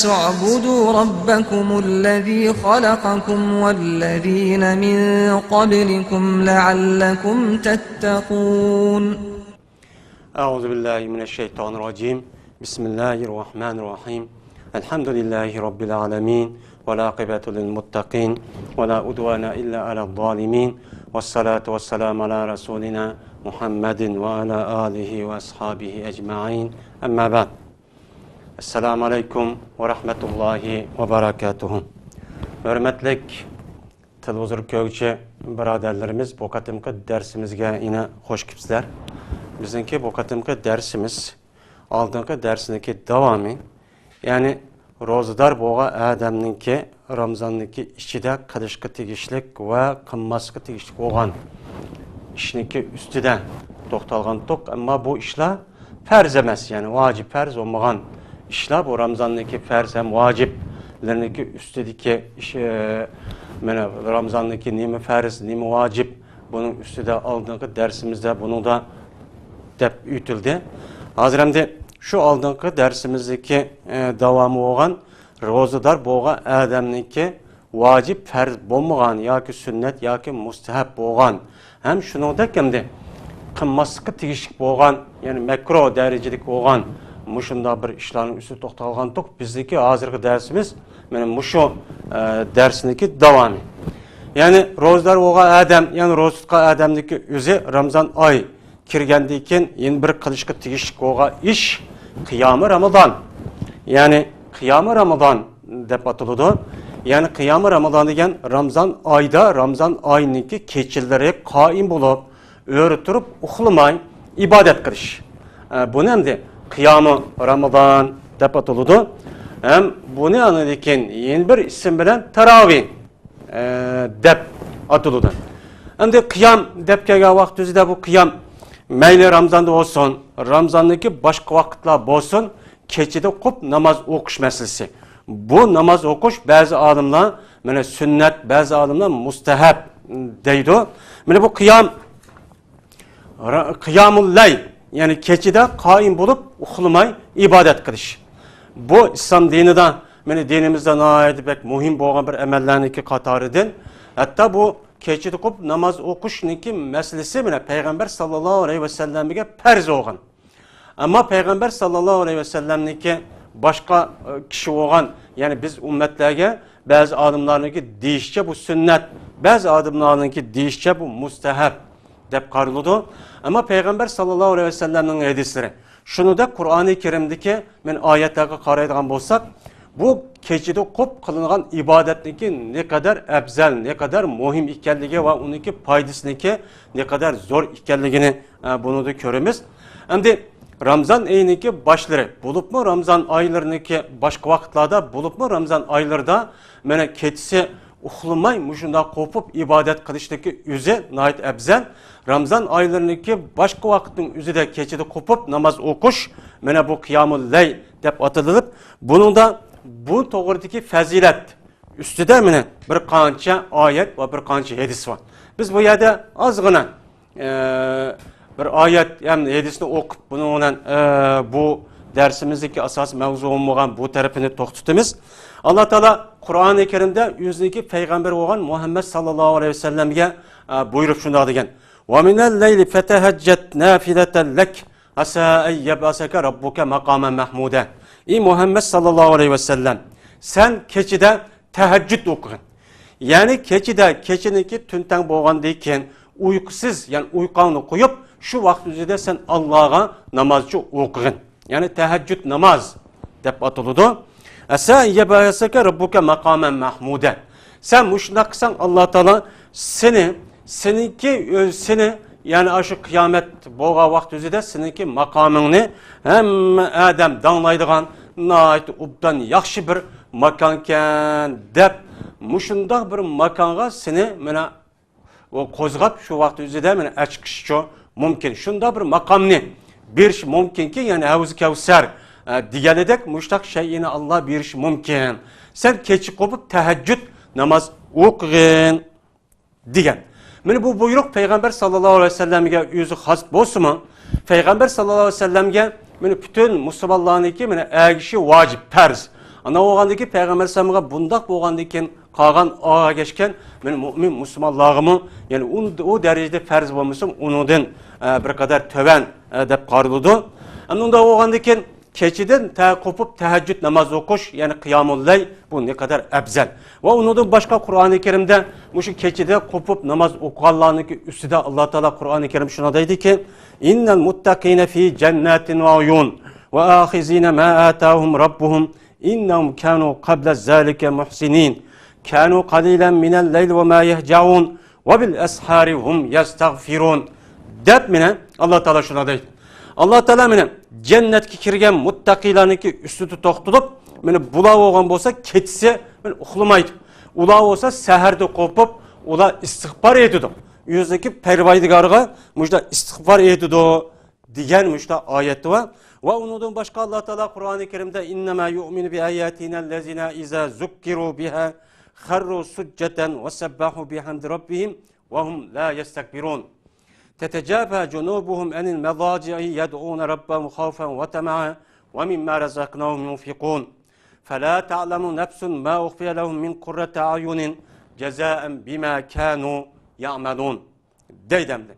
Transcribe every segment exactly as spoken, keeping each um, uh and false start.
اعبدوا ربكم الذي خلقكم والذين من قبلكم لعلكم تتقون. أعوذ بالله من الشيطان الرجيم. بسم الله الرحمن الرحيم. الحمد لله رب العالمين. والعاقبة للمتقين. ولا عدوان إلا على الظالمين. والصلاة والسلام على رسولنا محمد وعلى آله وأصحابه أجمعين. أما بعد. ئەسسالامۇ ئەلەيكۇم ۋە رەھمەتۇللاھى ۋە بەرەكاتۇھۇ. ھۆرمەتلىك تېلېۋىزور كۆرگۈچى بۇرادەرلىرىمىز، بۇ قېتىمقى دەرسىمىزگە يەنە خوش كېلىپسىلەر. بىزنىڭكى بۇ قېتىمقى دەرسىمىز ئالدىنقى دەرسنىڭكى داۋامى. يەنى روزىدار بولغان ئادەمنىڭكى رامزاننىڭكى ئىچىدە قىلىشقا تېگىشلىك ۋە قىلماسلىققا تېگىشلىك بولغان ئىشنىڭكى ئۈستىدە توختالغانتۇق. ئەمما بۇ ئىشلار پەرز ئەمەس، يەنى ۋاجىپ پەرز بولمىغان ئىشلار. بۇ رامزاننىڭكى پەرز ھەم ۋاجىپلىرىنىڭكى ئۈستىدىكى ئىش، ئە، مانا رامزاننىڭكى نېمە پەرز، نېمە ۋاجىپ، بۇنىڭ ئۈستىدە ئالدىنقى دەرسىمىزدە بۇنىڭدا دەپ ئۆتۈلدى. ھازىر ئەمدى شۇ ئالدىنقى دەرسىمىزدىكى، ئە، داۋامى بولغان روزىدار بولغان ئادەمنىڭكى ۋاجىپ پەرز بولمىغان ياكى سۈننەت ياكى مۇستەھەب بولغان ھەم شۇنىڭدەك ئەمدى قىلماسلىققا تېگىشلىك بولغان، يەنى مەكرۇھ دەرىجىلىك بولغان مۇشۇنداق بىر ئىشلارنىڭ ئۈستىدە توختالغانتۇق. بىزدىكى ھازىرقى دەرسىمىز مانا مۇشۇ، ئە، دەرسنىڭكى داۋامى. يەنى روزىدار بولغان ئادەم، يەنى روزا تۇتقان ئادەمنىڭكى ئۆزى رامزان ئاي كىرگەندىن كېيىن يەنە بىر قىلىشقا تېگىشلىك بولغان ئىش قىيامى رامىزان. يەنى قىيامى رامىزان دەپ ئاتىلىدۇ. يەنى قىيامى رامىزان دېگەن رامىزان ئايدا، رامىزان ئاينىڭكى كېچىلىرى قائىم بولۇپ، ئۆرە تۇرۇپ ئۇخلىماي ئىبادەت قىلىش. ئە، بۇنى ئەمدى قىيامى رامىزان دەپ ئاتىلىدۇ. ھەم بۇنى ئاندىن كېيىن يەنە بىر ئىسىم بىلەن تاراۋىھ ئە، دەپ ئاتىلىدۇ. ئەمدى قىيام دەپ كەلگەن ۋاقتىمىزدا بۇ قىيام مەيلى رامزاندا بولسۇن، رامزاندىكى باشقا ۋاقىتلار بولسۇن، كېچىدە قوپۇپ ناماز ئوقۇش مەسىلىسى. بۇ ناماز ئوقۇش بەزى ئالىملار مانا سۈننەت، بەزى ئالىملار مۇستەھەب دەيدۇ. مانا بۇ قىيام را-، قىيامۇل لەيل، يەنى كېچىدە قائىم بولۇپ ئۇخلىماي ئىبادەت قىلىش. بۇ ئىسلام دىنىدا، مانا دىنىمىزدا ناھايىتى بەك مۇھىم بولغان بىر ئەمەللەرنىڭكى قاتارىدىن. ھەتتا بۇ كېچىدە قوپۇپ ناماز ئوقۇشنىڭكى مەسىلىسى مانا پەيغەمبەر ساللاللاھۇ ئەلەيھى ۋەسەللەمگە پەرز بولغان. ئەمما پەيغەمبەر ساللاللاھۇ ئەلەيھى ۋەسەللەمنىڭكى باشقا، ئە، كىشى بولغان، يەنى بىز ئۈممەتلەرگە بەزى ئالىملارنىڭكى دېيىشىچە بۇ سۈننەت، بەزى ئالىملارنىڭكى دېيىشىچە بۇ مۇستەھەب دەپ قارىلىدۇ. ئەمما پەيغەمبەر ساللاللاھۇ ئەلەيھى ۋەسەللەمنىڭ ھەدىسلىرى، شۇنىڭدەك قۇرئانى كەرىمدىكى مەن ئايەتلەرگە قارايدىغان بولساق، بۇ كېچىدە قوپۇپ قىلىنغان ئىبادەتنىڭكى نەقەدەر ئەپزەل، نەقەدەر مۇھىم ئىكەنلىكى ۋە ئۇنىڭكى پايدىسىنىڭكى نەقەدەر زور ئىكەنلىكىنى، ئە، بۇنىڭدا كۆرىمىز. ئەمدى رامزان ئېيىنىڭكى باشلىرى، بولۇپمۇ رامزان ئايلىرىنىڭكى باشقا ۋاقىتلاردا، بولۇپمۇ رامزان ئايلىرىدا مانا كېچىسى ئۇخلىماي مۇشۇنداق قوپۇپ ئىبادەت قىلىشنىڭكى ئۆزى ناھايىتى ئەپزەل. رامزان ئايلىرىنىڭكى باشقا ۋاقىتنىڭ ئۆزىدە كېچىدە قوپۇپ ناماز ئوقۇش، مانا بۇ قىيامۇل لەيل دەپ ئاتىلىپ، بۇنىڭدا بۇ توغرىدىكى پەزىلەت ئۈستىدە مانا بىر قانچە ئايەت ۋە بىر قانچە ھەدىس بار. بىز بۇ يەردە ئازغىنە ئە، بىر ئايەت ھەم ھەدىسنى ئوقۇپ، بۇنىڭ بىلەن، ئە، بۇ دەرسىمىزدىكى ئاساسىي مەۋزۇ بولغان بۇ تەرىپىنى توختىتىمىز. ئاللا تائالا قۇرئانى كەرىمدە ئۆزىنىڭكى پەيغەمبىرى بولغان مۇھەممەد ساللاللاھۇ ئەلەيھى ۋەسەللەمگە، ئە، بۇيرۇپ شۇنداق دېگەن: «ۋە مىنەل لەيلى فەتەھەججەت نافىلەتەن لەك، ئەسا ئەن يەبئەسەكە رەببۇكە مەقامەن مەھمۇدە.» ئى مۇھەممەد ساللاللاھۇ ئەلەيھى ۋەسەللەم، سەن كېچىدە تەھەججۇد ئوقۇغىن. يەنى كېچىدە، كېچىنىڭكى تۈن تەڭ بولغاندىن كېيىن ئۇيقۇسىز، يەنى ئۇيقۇڭنى قويۇپ، شۇ ۋاقىت ئۆزىدە سەن ئاللاغا نامازچە ئوقۇغىن. يەنى تەھەججۇد ناماز دەپ ئاتىلىدۇ. «ئەسا ئەن يەبئەسەكە رەببۇكە مەقامەن مەھمۇدە.» سەن مۇشۇنداق قىلساڭ، ئاللا تائالا سېنى، سېنىڭكى ئۆز-، سېنى، يەنى ئاشۇ قىيامەت بولغان ۋاقىت ئۆزىدە سېنىڭكى ماقامىڭنى ھەممە ئادەم داڭلايدىغان ناھايىتى ئوبدان ياخشى بىر ماكانكەن دەپ، مۇشۇنداق بىر ماكانغا سېنى مانا ئۇ قوزغاپ، شۇ ۋاقىت ئۆزىدە مانا ئەچىقىشىچۇ مۇمكىن. شۇنداق بىر ماقامنى بېرىشى مۇمكىنكى، يەنى ھەۋزى كەۋسەر، ئە، دېگەنىدەك مۇشۇنداق شەيئىنى ئاللا بېرىشى مۇمكىن. سەن كېچە قوپۇپ تەھەججۇد ناماز ئوقۇغىن دېگەن. مانا بۇ بۇيرۇق پەيغەمبەر ساللاللاھۇ ئەلەيھى ۋەسەللەمگە ئۆزى خاس بولسىمۇ، پەيغەمبەر ساللاللاھۇ ئەلەيھى ۋەسەللەمگە مانا پۈتۈن مۇسۇلمانلارنىڭكى مانا ئەگىشى ۋاجىپ، پەرز. ئانداق بولغاندىن كېيىن پەيغەمبەر ئەلەيھىسسالامغا بۇنداق بولغاندىن كېيىن قالغان ئاغا كەچكەن، مەن مۆمىن مۇسۇلمانلارغىمۇ، يەنى ئۇ، ئۇ دەرىجىدە پەرز بولمىسىمۇ، ئۇنىڭدىن، ئە، بىر قەدەر تۆۋەن، ئە، دەپ قارىلىدۇ. ئەمدى ئۇنداق بولغاندىن كېيىن كېچىدىن تە-، قوپۇپ تەھەججۇد ناماز ئوقۇش، يەنى قىيامۇل لەيل، بۇ نەقەدەر ئەپزەل. ۋە ئۇنىڭدىن باشقا قۇرئانى كەرىمدە مۇشۇ كېچىدە قوپۇپ ناماز ئوقۇغانلارنىڭكى ئۈستىدە ئاللا تائالا قۇرئانى كەرىم شۇنداق دەيدىكى، إن المتقين في جنات وعيون وآخذين ما آتاهم ربهم إنهم كانوا قبل ذلك محسنين كانوا قليلا من الليل ما يهجعون وبالأسحار هم يستغفرون دەپ مانا ئاللا تائالا شۇنداق دەيدۇ. ئاللا تائالا مانا جەننەتكە كىرگەن مۇتتەقىيلارنىڭكى ئۈستىدە توختىلىپ، مانا بۇلار بولغان بولسا كېچىسى مانا ئۇخلىمايدۇ. ئۇلار بولسا سەھەردە قوپۇپ، ئۇلار ئىستىغپار ئېيتىدۇ. ئۆزىنىڭكى پەرۋەردىگارىغا مۇشۇنداق ئىستىغپار ئېيتىدۇ دېگەن مۇشۇنداق ئايەت بار. ۋە ئۇنىڭدىن باشقا ئاللا تائالا قۇرئانى كەرىمدە إنما يؤمن بآياتنا الذين إذا ذكروا بها خروا سجدا وسبحوا بحمد ربهم وهم لا يستكبرون تتجافى جنوبهم عن المضاجع يدعون ربهم خوفا وطمعا ومما رزقناهم ينفقون فلا تعلم نفس ما أخفي لهم من قرة أعين جزاء بما كانوا يعملون دەيدۇ ئەمدى.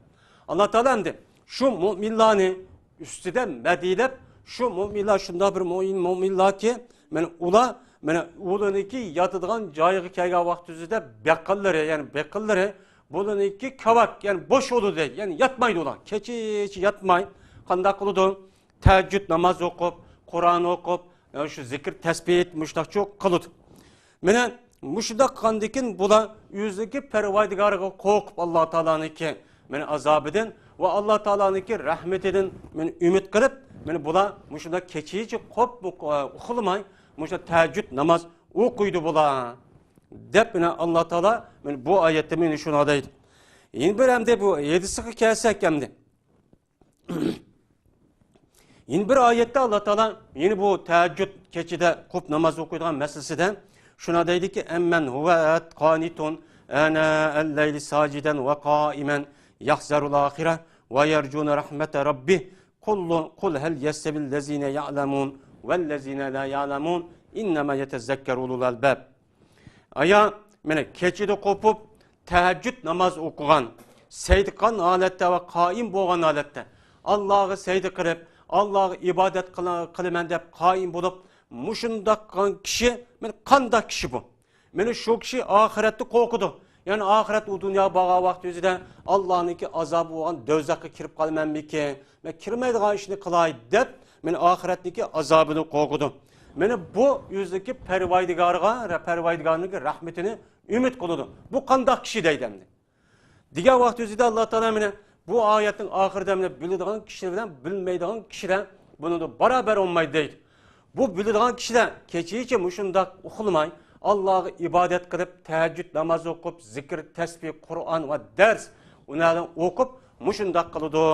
ئاللا تائالا ئەمدى شۇ مۆمىنلارنى ئۈستىدە مەدھىيلەپ، شۇ مۆمىنلار شۇنداق بىر مۆمىن، مۆمىنلاركى، مانا ئۇلار، مانا ئۇلارنىڭكى ياتىدىغان جايىغا كەلگەن ۋاقتىدا بېقىنلىرى، يەنى بېقىنلىرى، بۇلارنىڭكى كاۋاك، يەنى بوش بولىدۇ دەيدۇ. يەنى ياتمايدۇ ئۇلار. كېچىچە ياتماي، قانداق قىلىدۇ؟ تەھەججۇد ناماز ئوقۇپ، قۇرئان ئوقۇپ، شۇ زىكىر، تەسبىھ، مۇشۇنداقچۇ قىلىدۇ. مانا مۇشۇنداق قىلغاندىن كېيىن بۇلار ئۆزىنىڭكى پەرۋەردىگارىغا قورقۇپ، ئاللا تائالانىڭكى مانا ئازابىدىن ۋە ئاللا تائالانىڭكى رەھمىتىدىن مانا ئۈمىد قىلىپ، مانا بۇلار مۇشۇنداق كېچىچە قوپۇپ، ئۇخلىماي، مۇشۇ تەھەججۇد ناماز ئوقۇيدۇ بۇلار، دەپ مانا ئاللا تائالا مانا بۇ ئايەتتە مانا شۇنى دەيدۇ. يەنە بىر ئەمدى بۇ ھەدىسىگە كەلسەك ئەمدى. يەنە بىر ئايەتتە ئاللا تائالا يەنە بۇ تەھەججۇد كېچىدە قوپۇپ ناماز ئوقۇيدىغان مەسىلىسىدە شۇنى دەيدىكى، أمن هو قانت آناء الليل ساجدا وقائما يحذر الآخرة ويرجو رحمة ربه قل، قل هل يستوي الذين يعلمون والذين لا يعلمون إنما يتذكر أولو الألباب. ئايا، مانا كېچىدە قوپۇپ، تەھەججۇد ناماز ئوقۇغان، سەجدە قىلغان ھالەتتە ۋە قائىم بولغان ھالەتتە، ئاللاغا سەجدە قىلىپ، ئاللاغا ئىبادەت قىلا-، قىلىمەن دەپ قائىم بولۇپ، مۇشۇنداق قىلغان كىشى، مانا قانداق كىشى بۇ؟ مانا شۇ كىشى ئاخىرەتتە قورقىدۇ. يەنى ئاخىرەت ئۇ دۇنياغا بارغان ۋاقتى ئۆزىدە ئاللانىڭكى ئازابى بولغان دوزاخقا كىرىپ قالىمەنمىكىن؟ مەن كىرمەيدىغان ئىشنى قىلاي دەپ، مانا ئاخىرەتنىڭكى ئازابىدىن قورقىدۇ. مانا بۇ ئۆزىنىڭكى پەرۋەردىگارىغا، پەرۋەردىگارىنىڭكى رەھمىتىنى ئۈمىد قىلىدۇ. بۇ قانداق كىشى دەيدۇ ئەمدى؟ دېگەن ۋاقىت ئۆزىدە ئاللا تائالا مانا بۇ ئايەتنىڭ ئاخىرىدا مانا بىلىدىغان كىشىلەر بىلەن بىلمەيدىغان كىشىلەر بۇنىڭدا باراۋەر بولمايدۇ دەيدۇ. بۇ بىلىدىغان كىشىلەر كېچىچە مۇشۇنداق ئۇخلىماي، ئاللاغا ئىبادەت قىلىپ، تەھەججۇد ناماز ئوقۇپ، زىكىر، تەسبىھ، قۇرئان ۋە دەرس ئۇلارنى ئوقۇپ، مۇشۇنداق قىلىدۇ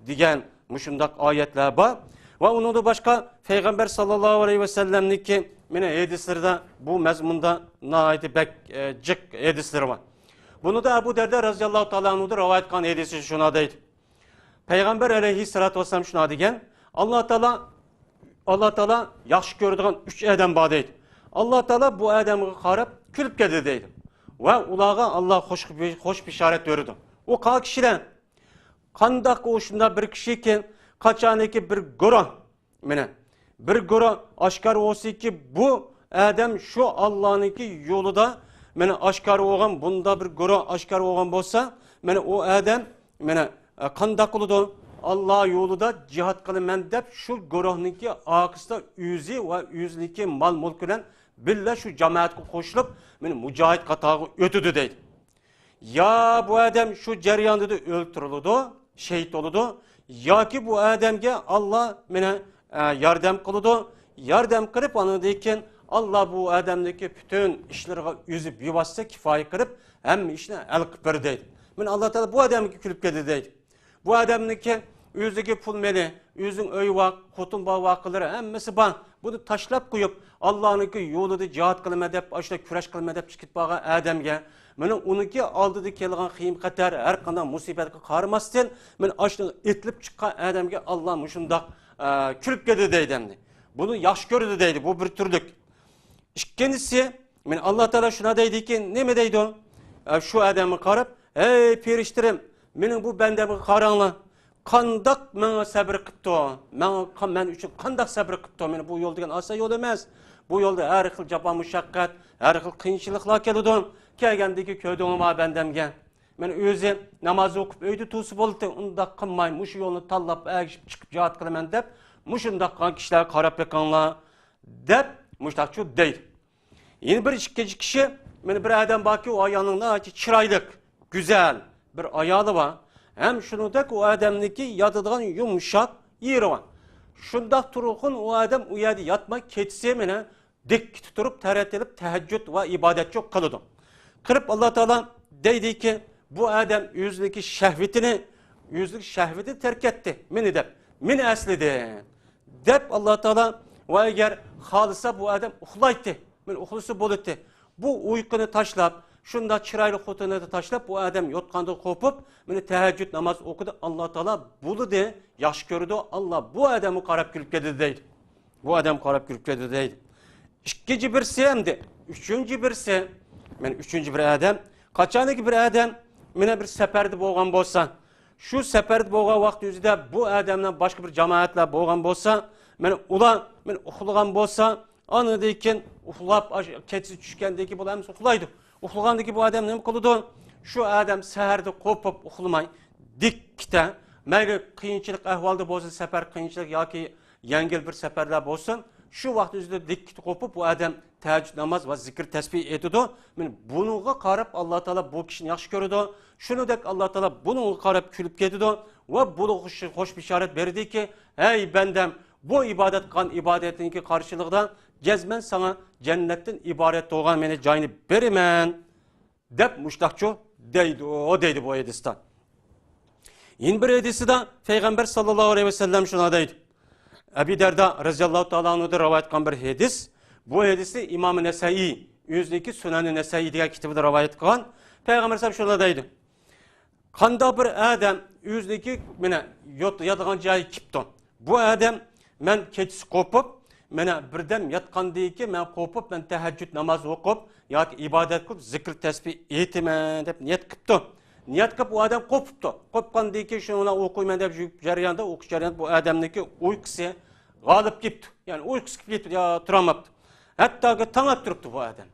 دېگەن مۇشۇنداق ئايەتلەر بار. ۋە ئۇنىڭدىن باشقا پەيغەمبەر ساللاللاھۇ ئەلەيھى ۋەسەللەمنىڭكى مانا ھەدىسلىرىدە بۇ مەزمۇندا ناھايىتى بەك، ئە، جىق ھەدىسلىرى بار. بۇنىڭدا ئەبۇ دەردە رەزىياللاھۇ تائالا ئەنھۇدىن رىۋايەت قىلغان ھەدىسى شۇنى دەيدۇ. پەيغەمبەر ئەلەيھىسسالاتۇ ۋەسسالام شۇنداق دېگەن، ئاللا تائالا، ئاللا تائالا ياخشى كۆرىدىغان ئۈچ ئادەم بار دەيدۇ. ئاللا تائالا بۇ ئادەمگە قاراپ كۈلۈپ كەتتى دەيدۇ. ۋە ئۇلارغا ئاللا خوش، خوش بېشارەت بېرىدۇ. ئۇ قانداق كىشىلەر؟ قانداق ئۇ شۇنداق بىر كىشىكى، قاچانكى بىر گۇرۇھ مانا، بىر گۇرۇھ ئاشكارا بولسىكى، بۇ ئادەم شۇ ئاللانىڭكى يولىدا، مانا، ئاشكارا بولغان، بۇنداق بىر گۇرۇھ ئاشكارا بولغان بولسا، مانا، ئۇ ئادەم، مانا، قانداق قىلىدۇ؟ ئاللا يولىدا جىھاد قىلىمەن دەپ، شۇ گۇرۇھنىڭكى ئارقىسىدا ئۆزى ۋە ئۆزىنىڭكى مال-مۈلكى بىلەن بىللە شۇ جامائەتكە قوشۇلۇپ، مانا، مۇجاھىد قاتارىغا ئۆتىدۇ دەيدۇ. يا بۇ ئادەم شۇ جەرياندا ئۆلتۈرۈلىدۇ، شېھىت بولىدۇ، ياكى بۇ ئادەمگە ئاللا مانا، ئە، ياردەم قىلىدۇ. ياردەم قىلىپ، ئاندىن كېيىن ئاللا بۇ ئادەمنىڭكى پۈتۈن ئىشلىرىغا ئۆزى بىۋاسىتە كىپايە قىلىپ، ھەممە ئىشنى ھەل قىلىپ بېرىدۇ دەيدۇ. مانا ئاللا تائالا بۇ ئادەمگە كۈلۈپ كەتتى دەيدۇ. بۇ ئادەمنىڭكى ئۆزىگە پۇل مېلى، ئۆزىنىڭ ئۆيى بار، خوتۇن بالا، ۋاقىلىرى ھەممىسى بار. بۇنى تاشلاپ قويۇپ، ئاللانىڭكى يولىدا جىھاد قىلىمەن دەپ، ئاشۇنداق كۈرەش قىلىمەن دەپ چىقىپ بارغان ئادەمگە، مانا ئۇنىڭكى ئالدىدا كېلىدىغان خېيىم-خەتەر، ھەر قانداق مۇسىبەتكە قارىماستىن، مانا ئاشۇنداق ئېتىلىپ چىققان ئادەمگە ئاللا مۇشۇنداق، ئە، كۈلۈپ كەتتى دەيدۇ ئەمدى. بۇنى ياخشى كۆرىدۇ دەيدۇ، بۇ بىر تۈرلۈك. ئىككىنچىسى، مەن ئاللا تائالا شۇنداق دەيدىكى، نېمە دەيدۇ؟ ئە، شۇ ئادەمگە قاراپ، ھەي پېرىشتىلىرىم، مېنىڭ بۇ بەندەمگە قاراڭلار، قانداق ماڭا سەبرى قىپتۇ، ماڭا، مەن ئۈچۈن قانداق سەبرى قىپتۇ؟ مېنىڭ بۇ يول دېگەن ئاسان يول ئەمەس. بۇ يولدا ھەر خىل جاپا مۇشەققەت، ھەر خىل قىيىنچىلىقلار كېلىدۇ. كەلگەندىكى كۆردۈڭلارمۇ بەندەمگە. مەن ئۆزى ناماز ئوقۇپ ئۆيدە تۇرسا بولدى، ئۇنداق قىلماي، مۇشۇ يولنى تاللاپ، ئەگىشىپ چىقىپ جىھاد قىلىمەن دەپ، مۇشۇنداق قىلغان كىشىلەرگە قاراپ بېقىڭلار، دەپ مۇشۇنداقچۇ دەيدۇ. يەنە بىر ئىككىنچى كىشى، مانا بىر ئادەم باركى، ئۇ ئايالنىڭ ناھايىتى چىرايلىق، گۈزەل بىر ئايالى بار. ھەم شۇنىڭدەك ئۇ ئادەمنىڭكى ياتىدىغان يۇمشاق يېرى بار. شۇنداق تۇرغۇن ئۇ ئادەم ئۇ يەردە ياتماي، كېچىسى مانا دىككىتە تۇرۇپ، تەرەت ئېلىپ، تەھەججۇد ۋە ئىبادەتچۇ قىلىدۇ. قىلىپ، ئاللا تائالا دەيدىكى، بۇ ئادەم ئۆزىنىڭكى شەھۋىتىنى، ئۆزىنىڭ شەھۋىتىنى تەرك ئەتتى، مېنى دەپ، مېنى ئەسلىدى، دەپ ئاللا تائالا. ۋە ئەگەر خالىسا، بۇ ئادەم ئۇخلايتتى، مېنى ئۇخلىسا بولاتتى. بۇ ئۇيقۇنى تاشلاپ، شۇنداق چىرايلىق خوتۇننى تاشلاپ، بۇ ئادەم يوتقاندىن قوپۇپ، مېنى تەھەججۇد ناماز ئوقۇدى، ئاللا تائالا بولىدۇ، ياخشى كۆرىدۇ، ئاللا بۇ ئادەمگە قاراپ كۈلۈپ كېتىدۇ دەيدۇ. بۇ ئادەم قاراپ كۈلۈپ كېتىدۇ دەيدۇ. ئىككىنچى بىرسى ئەمدى، ئۈچىنچى بىرسى، مانا ئۈچىنچى بىر ئادەم، قاچانكى بىر ئادەم مانا بىر سەپەردە بولغان بولسا، شۇ سەپەردە بولغان ۋاقىت ئۆزىدە بۇ ئادەمنىڭ باشقا بىر جامائەتلەر بولغان بولسا، مانا ئۇلار مانا ئۇخلىغان بولسا، ئاندىن كېيىن ئۇخلاپ، ئاش-، كېچىسى چۈشكەندىن كېيىن بۇلار ھەممىسى ئۇخلايدۇ. ئۇخلىغاندىن كېيىن بۇ ئادەم نېمە قىلىدۇ؟ شۇ ئادەم سەھەردە قوپۇپ ئۇخلىماي، دىككىتە، مەيلى قىيىنچىلىق ئەھۋالدا بولسۇن، سەپەر قىيىنچىلىق ياكى يەڭگىل بىر سەپەرلەر بولسۇن، شۇ ۋاقىت ئۆزىدە دىككىتە قوپۇپ، بۇ ئادەم تەھەججۇد ناماز ۋە زىكىر تەسبىھ ئېيتىدۇ. مانا بۇنىڭغا قاراپ، ئاللا تائالا بۇ كىشىنى ياخشى كۆرىدۇ. شۇنىڭدەك ئاللا تائالا بۇنىڭغا قاراپ كۈلۈپ كېتىدۇ ۋە بۇنىڭغا خوش، خوش بېشارەت بېرىدىكى، ھەي بەندەم، بۇ ئىبادەت قىلغان ئىبادەتنىڭكى قارشىلىقىدا جەزمەن ساڭا جەننەتتىن ئىبارەت بولغان مېنى جاينى بېرىمەن، دەپ مۇشتاقچۇ دەيدۇ، دەيدۇ بۇ ھەدىستە. يەنە بىر ھەدىسىدە پەيغەمبەر ساللاللاھۇ ئەلەيھى ۋەسەللەم شۇنداق دەيدۇ. ئەبى دەردا رەزىياللاھۇ تائالا ئەنھۇدىن رىۋايەت قىلغان بىر ھەدىس. بۇ ھەدىسنى ئىمام نەسەئىي ئۆزىنىڭكى سۇنەنى نەسەئىي دېگەن كىتابىدا رىۋايەت قىلغان. پەيغەمبەر سەللەللاھۇ ئەلەيھى ۋەسەللەم شۇنداق دەيدۇ. قانداق بىر ئادەم ئۆزىنىڭكى، مانا، يات-، ياتىدىغان جايى كېپتۇ. بۇ ئادەم، مەن كېچىسى قوپۇپ، مانا، بىردەم ياتقاندىن كېيىن مەن قوپۇپ، مەن تەھەججۇد ناماز ئوقۇپ ياكى ئىبادەت قىلىپ، زىكىر تەسبىھ ئېيتىمەن دەپ نىيەت قىپتۇ. نىيەت قىلىپ، ئۇ ئادەم قوپۇپتۇ. قوپقاندىن كېيىن شۇنى ئوقۇيمەن دەپ يۈرۈپ جەرياندا، ئوقۇش جەريانىدا بۇ ئادەمنىڭكى ئۇيقۇسى غالىب كېپتۇ. يەنى ئۇيقۇسى كېلىپ كېتىپتۇ، يا، تۇرالماپتۇ. ھەتتاكى تاڭ ئاتتۇرۇپتۇ بۇ ئادەم.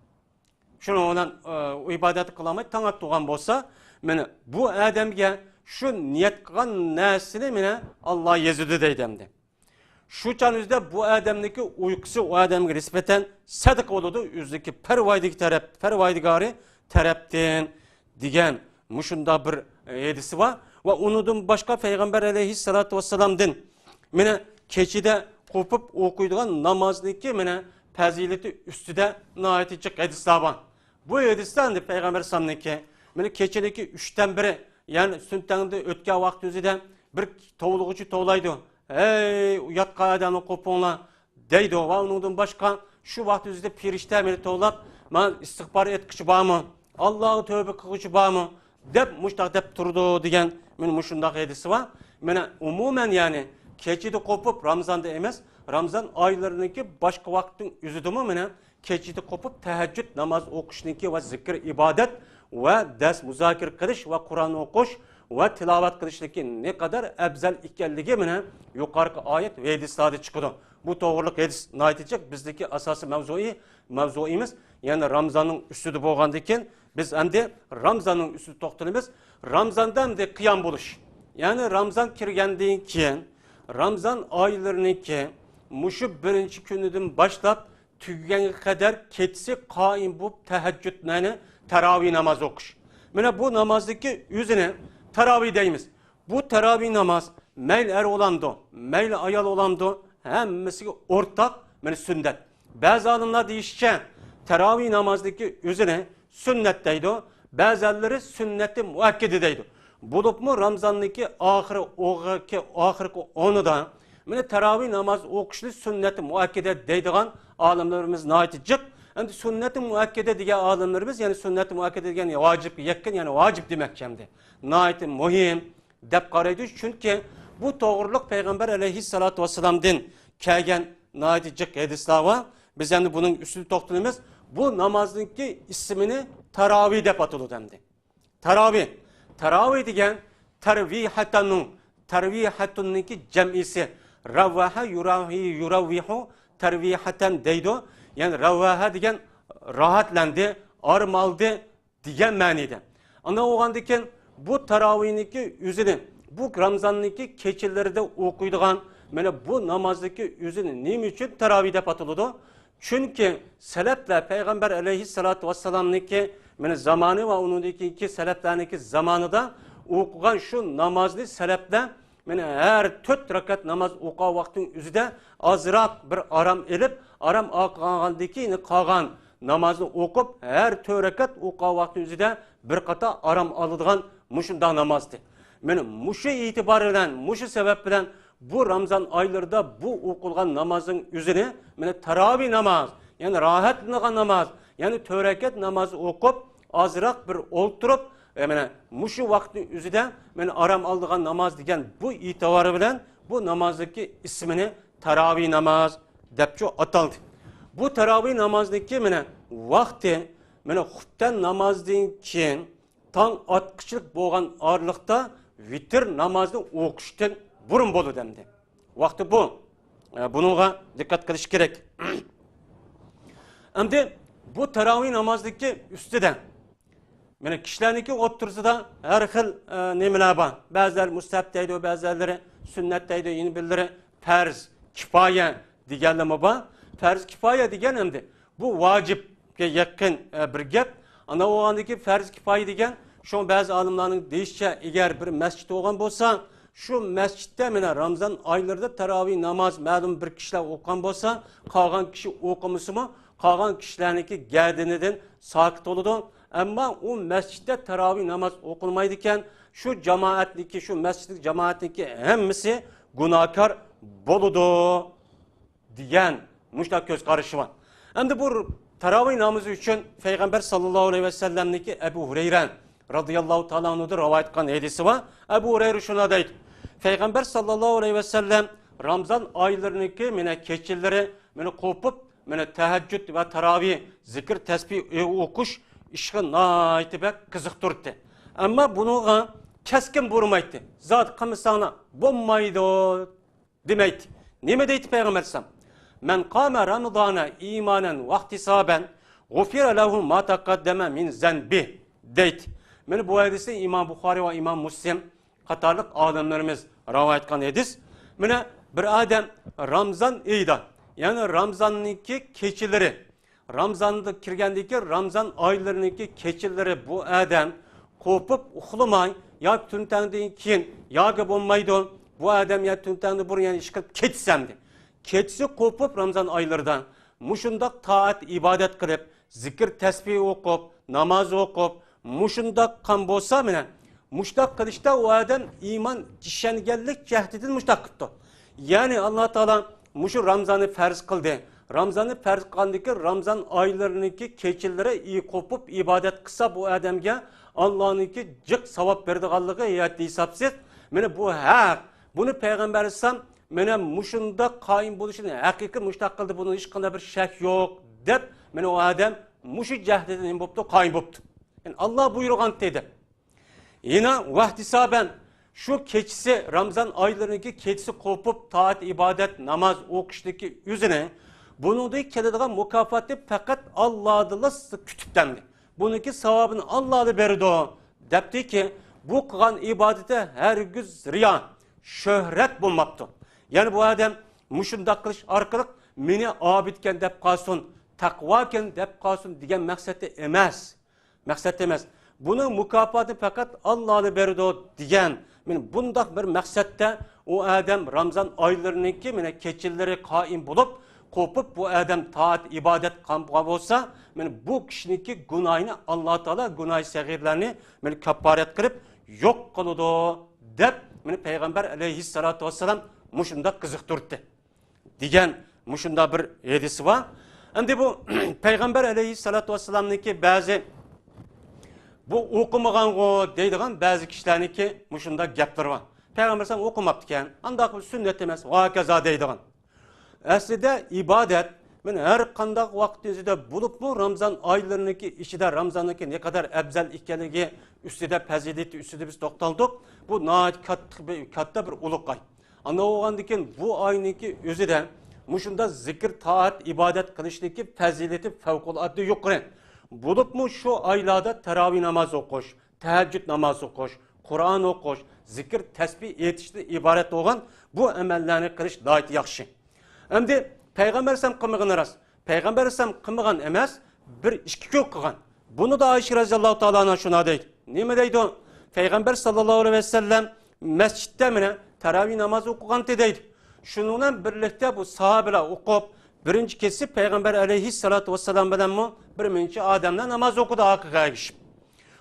شۇنىڭ بىلەن، ئى، ئىبادەت قىلالماي تاڭ ئاتتۇرغان بولسا، مانا بۇ ئادەمگە شۇ نىيەت قىلغان نەرسىنى مانا ئاللا يېزىدۇ دەيدۇ ئەمدى. شۇ چاغنىڭ ئۆزىدە بۇ ئادەمنىڭكى ئۇيقۇسى ئۇ ئادەمگە نىسبەتەن سەدىقە بولىدۇ، ئۆزىنىڭكى پەرۋايدىگى تەرەپ، پەرۋايدىگارى تەرەپتىن دېگەن مۇشۇنداق بىر، ئى، ھەدىسى بار. ۋە ئۇنىڭدىن باشقا پەيغەمبەر ئەلەيھىسسالاتۇ ۋەسسالامدىن مانا كېچىدە قوپۇپ ئوقۇيدىغان نامازنىڭكى مانا پەزىلىتى ئۈستىدە ناھايىتى جىق ھەدىسلەر بار. بۇ ھەدىسلەر ئەمدى پەيغەمبەر ئەلەيھىسسالامنىڭكى، مانا كېچىنىڭكى ئۈچتىن بىرى، يەنى سۈننەتتىن ئۆتكەن ۋاقىت ئۆزىدە بىر توۋلىغۇچى توۋلايدۇ. ھەي، ياتقان ئادەملەر قوپۇڭلار، دەيدۇ. ۋە ئۇنىڭدىن باشقا شۇ ۋاقىت ئۆزىدە پېرىشتە مېنى توۋلاپ، مانا ئىستىغپار ئېيتقۇچى بارمۇ؟ ئاللاغا تۆۋبە قىلغۇچى بارمۇ؟ دەپ مۇشتاق دەپ تۇرىدۇ دېگەن مانا مۇشۇنداق ھەدىسى بار. مانا ئومۇمەن، يەنى كېچىدە قوپۇپ، رامىزاندا ئەمەس، رامىزان ئايلىرىنىڭكى باشقا ۋاقىتنىڭ ئۆزىدىمۇ مانا كېچىدە قوپۇپ تەھەججۇد ناماز ئوقۇشنىڭكى ۋە زىكىر ئىبادەت ۋە دەرس مۇزاكىرە قىلىش ۋە قۇرئان ئوقۇش ۋە تىلاۋەت قىلىشنىڭكى نەقەدەر ئەۋزەل ئىكەنلىكى مانا يۇقىرىقى ئايەت ۋە ھەدىسلەردە چىقىدۇ. بۇ توغرىلىق ھەدىس ناھايىتى جىق بىزدىكى ئاساسىي مەۋزۇيى، مەۋزۇيىمىز. يەنى رامىزاننىڭ ئۈستىدە بولغاندىن كېيىن بىز ئەمدى رامىزاننىڭ ئۈستىدە توختىلىمىز. رامىزاندا ئەمدى قىيام بولۇش. يەنى رامىزان كىرگەندىن كېيىن، رامىزان ئايلىرىنىڭكى مۇشۇ بىرىنچى كۈنىدىن باشلاپ تۈگىگەنگە قەدەر كېچىسى قائىم بولۇپ تەھەججۇد، يەنى تاراۋىھ ناماز ئوقۇش. مانا بۇ نامازدىكى ئۆزىنى تاراۋىھ دەيمىز. بۇ تاراۋىھ ناماز مەيلى ئەر بولامدۇ، مەيلى ئايال بولامدۇ، ھەممىسىگە ئورتاق، مانا سۈننەت. بەزى ئالىملار دېيىشىچە، تاراۋىھ نامازدىكى ئۆزىنى سۈننەت دەيدۇ، بەزەنلىرى سۈننەتى مۇئەككىدە دەيدۇ. بولۇپمۇ رامىزاننىڭكى ئاخىرى، ئوغ-، ئاخىرقى ئونىدا مانا تاراۋىھ ناماز ئوقۇشنى سۈننەتى مۇئەككىدە دەيدىغان ئالىملىرىمىز ناھايىتى جىق. ئەمدى سۈننەتى مۇئەككىدە دېگەن ئالىملىرىمىز، يەنى سۈننەتى مۇئەككىدە دېگەن ۋاجىپقا يېقىن، يەنى ۋاجىپ دېمەكچى ئەمدى. ناھايىتى مۇھىم دەپ قارايدۇ. چۈنكى بۇ توغرۇلۇق پەيغەمبەر ئەلەيھىسسالاتۇ ۋەسسالامدىن كەلگەن ناھايىتى جىق ھەدىسلەر بار. بىز ئەمدى بۇنىڭ ئۈستىدە توختىلىمىز. بۇ نامازنىڭكى ئىسمىنى تاراۋىھ دەپ ئاتىلىدۇ ئەمدى. تاراۋىھ. تاراۋىھ دېگەن تەرۋىھەتەننىڭ، تەرۋىھەتۇننىڭكى جەمئىسى. راۋۋەھە يۇراۋىھ، يۇراۋۋىھۇ تەرۋىھەتەن دەيدۇ. يەنى راۋۋەھە دېگەن راھەتلەندى، ئارام ئالدى دېگەن مەنىدە. ئاندىن بولغاندىكىن بۇ تاراۋىھنىڭكى ئۆزىنى، بۇ رامزاننىڭكى كېچىلىرىدە ئوقۇيدىغان، مانا بۇ نامازنىڭكى ئۆزىنى نېمە ئۈچۈن تاراۋىھ دەپ ئاتىلىدۇ؟ چۈنكى سەلەپلەر پەيغەمبەر ئەلەيھىسسالاتۇ ۋەسسالامنىڭكى، مانا، زامانى ۋە ئۇنىڭدىن كېيىنكى سەلەپلەرنىڭكى زامانىدا ئوقۇغان شۇ نامازنى سەلەپلەر، مانا، ھەر تۆت رەكەت ناماز ئوقۇغان ۋاقىتنىڭ ئۆزىدە ئازراق بىر ئارام ئېلىپ، ئارام ئالغاندىن كېيىن قالغان نامازنى ئوقۇپ، ھەر تۆت رەكەت ئوقۇغان ۋاقىتنىڭ ئۆزىدە بىر قاتار ئارام ئالىدىغان مۇشۇنداق نامازدى. مانا مۇشۇ ئېتىبار بىلەن، مۇشۇ سەۋەب بىلەن بۇ رامزان ئايلىرىدا بۇ ئوقۇلغان نامازنىڭ ئۆزىنى، مانا، تاراۋىھ ناماز، يەنى راھەتلىنىدىغان ناماز، يەنى تۆت رەكەت ناماز ئوقۇپ، ئازراق بىر ئولتۇرۇپ، ئە، مانا مۇشۇ ۋاقىتنىڭ ئۆزىدە، مانا، ئارام ئالىدىغان ناماز دېگەن بۇ ئېتىبار بىلەن بۇ نامازنىڭكى ئىسمىنى تاراۋىھ ناماز دەپچۇ ئاتالدى. بۇ تاراۋىھ نامازنىڭكى، مانا، ۋاقتى، مانا، خۇپتەن نامازدىن كېيىن تاڭ ئاتقۇچىلىق بولغان ئارىلىقتا ۋىتىر نامازنى ئوقۇشتىن بۇرۇن بولىدۇ ئەمدى. ۋاقتى بۇ. ئە، بۇنىڭغا دىققەت قىلىش كېرەك. ئەمدى بۇ تاراۋىھ نامازنىڭكى ئۈستىدە، مانا، كىشىلەرنىڭكى ئوتتۇرىسىدا ھەر خىل، ئە، نېمىلەر بار. بەزىلەر مۇستەھەب دەيدۇ، بەزىلەرلىرى سۈننەت دەيدۇ، يەنە بىرلىرى پەرز كىپايە دېگەنلىرىمۇ بار. پەرز كىپايە دېگەن ئەمدى بۇ ۋاجىپكە يېقىن، ئە، بىر گەپ. ئانا بولغاندىكى پەرز كىپايە دېگەن، شۇڭا بەزى ئالىملارنىڭ دېيىشىچە، ئەگەر بىر مەسچىت بولغان بولسا، شۇ مەسچىتتە، مانا، رامزان ئايلىرىدا تاراۋىھ ناماز مەلۇم بىر كىشىلەر ئوقۇغان بولسا، قالغان كىشى ئوقۇمىسىمۇ، قالغان كىشىلەرنىڭكى گەردىنىدىن ساقىت بولىدۇ. ئەمما ئۇ مەسچىتتە تاراۋىھ ناماز ئوقۇلمايدىكەن، شۇ جامائەتنىڭكى، شۇ مەسچىتلىك جامائەتنىڭكى ھەممىسى گۇناھكار بولىدۇ دېگەن مۇشۇنداق كۆز قارىشى بار. ئەمدى بۇ تاراۋىھ نامىزى ئۈچۈن پەيغەمبەر ساللاللاھۇ ئەلەيھى ۋەسەللەمنىڭكى ئەبۇ ھۇرەيرە رازىياللاھۇ تائالا ئەنھۇدىن رىۋايەت قىلغان ھەدىسى بار. ئەبۇ ھۇرەيرە شۇنداق دەيدۇ، پەيغەمبەر ساللاللاھۇ ئەلەيھى ۋەسەللەم رامزان ئايلىرىنىڭكى، مانا، كېچىلىرى، مانا، قوپۇپ، مانا، تەھەججۇد ۋە تاراۋىھ، زىكىر، تەسبىھ ئوقۇش ئىشقا ناھايىتى بەك قىزىقتۇراتتى. ئەمما بۇنىڭغا كەسكىن بۇرىمايتتى. زادى قىلمىساڭلار بولمايدۇ دېمەيتتى. نېمە دەيتتى پەيغەمبەر ئەلەيھىسسالام؟ مەن قامە رامضانە ئىمانەن ۋەھتىسابەن غۇفىرە لەھۇ ما تەقەددەمە مىن زەنبىھ دەيتتى. مانا بۇ ھەدىسنى ئىمام بۇخارىي ۋە ئىمام مۇسلىم قاتارلىق ئالىملىرىمىز رىۋايەت قىلغان ھەدىس. مانا بىر ئادەم رامزان ئېيىدا، يەنى رامزاننىڭكى كېچىلىرى، رامزاندا كىرگەندىن كېيىن رامزان ئايلىرىنىڭكى كېچىلىرى بۇ ئادەم قوپۇپ ئۇخلىماي، ياكى تۈنتەڭدىن كېيىن ياكى بولمايدۇ، بۇ ئادەم يا تۈنتەڭدىن بۇرۇن يەنە ئىش قىلىپ كېچىسى ئەمدى. كېچىسى قوپۇپ رامزان ئايلىرىدا مۇشۇنداق تائەت ئىبادەت قىلىپ، زىكىر تەسبىھ ئوقۇپ، ناماز ئوقۇپ، مۇشۇنداق قىلغان بولسا، مانا مۇشۇنداق قىلىشتا ئۇ ئادەم ئىمان ئىشەنگەنلىك جەھىتىدىن مۇشۇنداق قىپتۇ. يەنى ئاللا تائالا مۇشۇ رامزاننى پەرز قىلدى. رامزاننى پەرز قىلغاندىن كېيىن رامزان ئايلىرىنىڭكى كېچىلىرى ئى قوپۇپ ئىبادەت قىلسا، بۇ ئادەمگە ئاللانىڭكى جىق ساۋاب بېرىدىغانلىقى ھەددى ھېسابسىز. مانا بۇ ھەق. بۇنى پەيغەمبەر ئەلەيھىسسالام مانا مۇشۇنداق قايىم بولۇشىنى ھەقىقىي مۇشۇنداق قىلدى، بۇنىڭ ھېچقانداق بىر شەك يوق دەپ، مانا ئۇ ئادەم مۇشۇ جەھەتتىن نېمە بوپتۇ؟ قايىم بوپتۇ. يەنى ئاللا بۇيرۇغانتى دەپ. يەنە ۋەھتىسابەن، شۇ كېچىسى، رامزان ئايلىرىنىڭكى كېچىسى قوپۇپ، تائەت، ئىبادەت، ناماز ئوقۇشتىكى ئۆزىنى، بۇنىڭدىن كېلىدىغان مۇكاپاتنى پەقەت ئاللادىنلا كۈتۈپتەمدى. بۇنىڭكى ساۋابىنى ئاللا بېرىدۇ، دەپتىكى، بۇ قىلغان ئىبادىتى ھەرگىز رىيا، شۆھرەت بولماپتۇ. يەنى بۇ ئادەم مۇشۇنداق قىلىش ئارقىلىق مېنى ئابىدكەن دەپ قالسۇن، تەقۋاكەن دەپ قالسۇن دېگەن مەقسەتتە ئەمەس. مەقسەت ئەمەس. بۇنىڭ مۇكاپاتىنى پەقەت ئاللا بېرىدۇ دېگەن. مانا بۇنداق بىر مەقسەتتە ئۇ ئادەم رامزان ئايلىرىنىڭكى مانا كېچىلىرى قائىم بولۇپ، قوپۇپ، بۇ ئادەم تائەت، ئىبادەت قىلغان بولسا، مانا بۇ كىشىنىڭكى گۇناھىنى ئاللا تائالا گۇناھى سەغىرلەرنى مانا كاپپارەت قىلىپ يوق قىلىدۇ، دەپ، مانا پەيغەمبەر ئەلەيھىسسالاتۇ ۋەسسالام مۇشۇنداق قىزىقتۇرتتى. دېگەن مۇشۇنداق بىر ھەدىسى بار. ئەمدى بۇ پەيغەمبەر ئەلەيھىسسالاتۇ ۋەسسالامنىڭكى بەزى بۇ ئوقۇمىغانغۇ دەيدىغان بەزى كىشىلەرنىڭكى مۇشۇنداق گەپلىرى بار. پەيغەمبەر ئەلەيھىسسالام ئوقۇماپتىكەن، ئانداق بۇ سۈننەت ئەمەس، ۋە ھاكازا دەيدىغان. ئەسلىدە ئىبادەت مەن ھەر قانداق ۋاقىتنىڭ ئۆزىدە بولۇپمۇ رامزان ئايلىرىنىڭكى ئىچىدە رامزاننىڭكى نەقەدەر ئەۋزەل ئىكەنلىكى ئۈستىدە، پەزىلىتى ئۈستىدە بىز توختالدۇق. بۇ ناھايىتى كاتتا بىر، كاتتا بىر ئۇلۇغ ئاي. ئانداق بولغاندىكىن بۇ ئاينىڭكى ئۆزىدە مۇشۇنداق زىكىر، تائەت، ئىبادەت قىلىشنىڭكى پەزىلىتى پەۋقۇلئاددە يۇقىرى. بولۇپمۇ شۇ ئايلاردا تاراۋىھ ناماز ئوقۇش، تەھەججۇد ناماز ئوقۇش، قۇرئان ئوقۇش، زىكىر، تەسبىھ ئېيتىشتىن ئىبارەت بولغان بۇ ئەمەللەرنى قىلىش ناھايىتى ياخشى. ئەمدى پەيغەمبەر ئەلەيھىسسالام قىلمىغىنى راست. پەيغەمبەر ئەلەيھىسسالام قىلمىغان ئەمەس، بىر ئىككى كۈن قىلغان. بۇنى دا ئائىشە رەزىياللاھۇ تائالا ئانھا شۇنداق دەيدۇ. نېمە دەيدۇ؟ پەيغەمبەر ساللاللاھۇ ئەلەيھى ۋەسەللەم مەسچىتتە مانا تاراۋىھ ناماز ئوقۇغانتى دەيدۇ. شۇنىڭ بىلەن بىرلىكتە بۇ ساھابىلەر ئوقۇپ، بىرىنچى كېچىسى پەيغەمبەر ئەلەيھىسسالاتۇ ۋەسسالام بىلەنمۇ بىر مۇنچە ئادەملەر ناماز ئوقۇدى ئارقىغا ئەگىشىپ.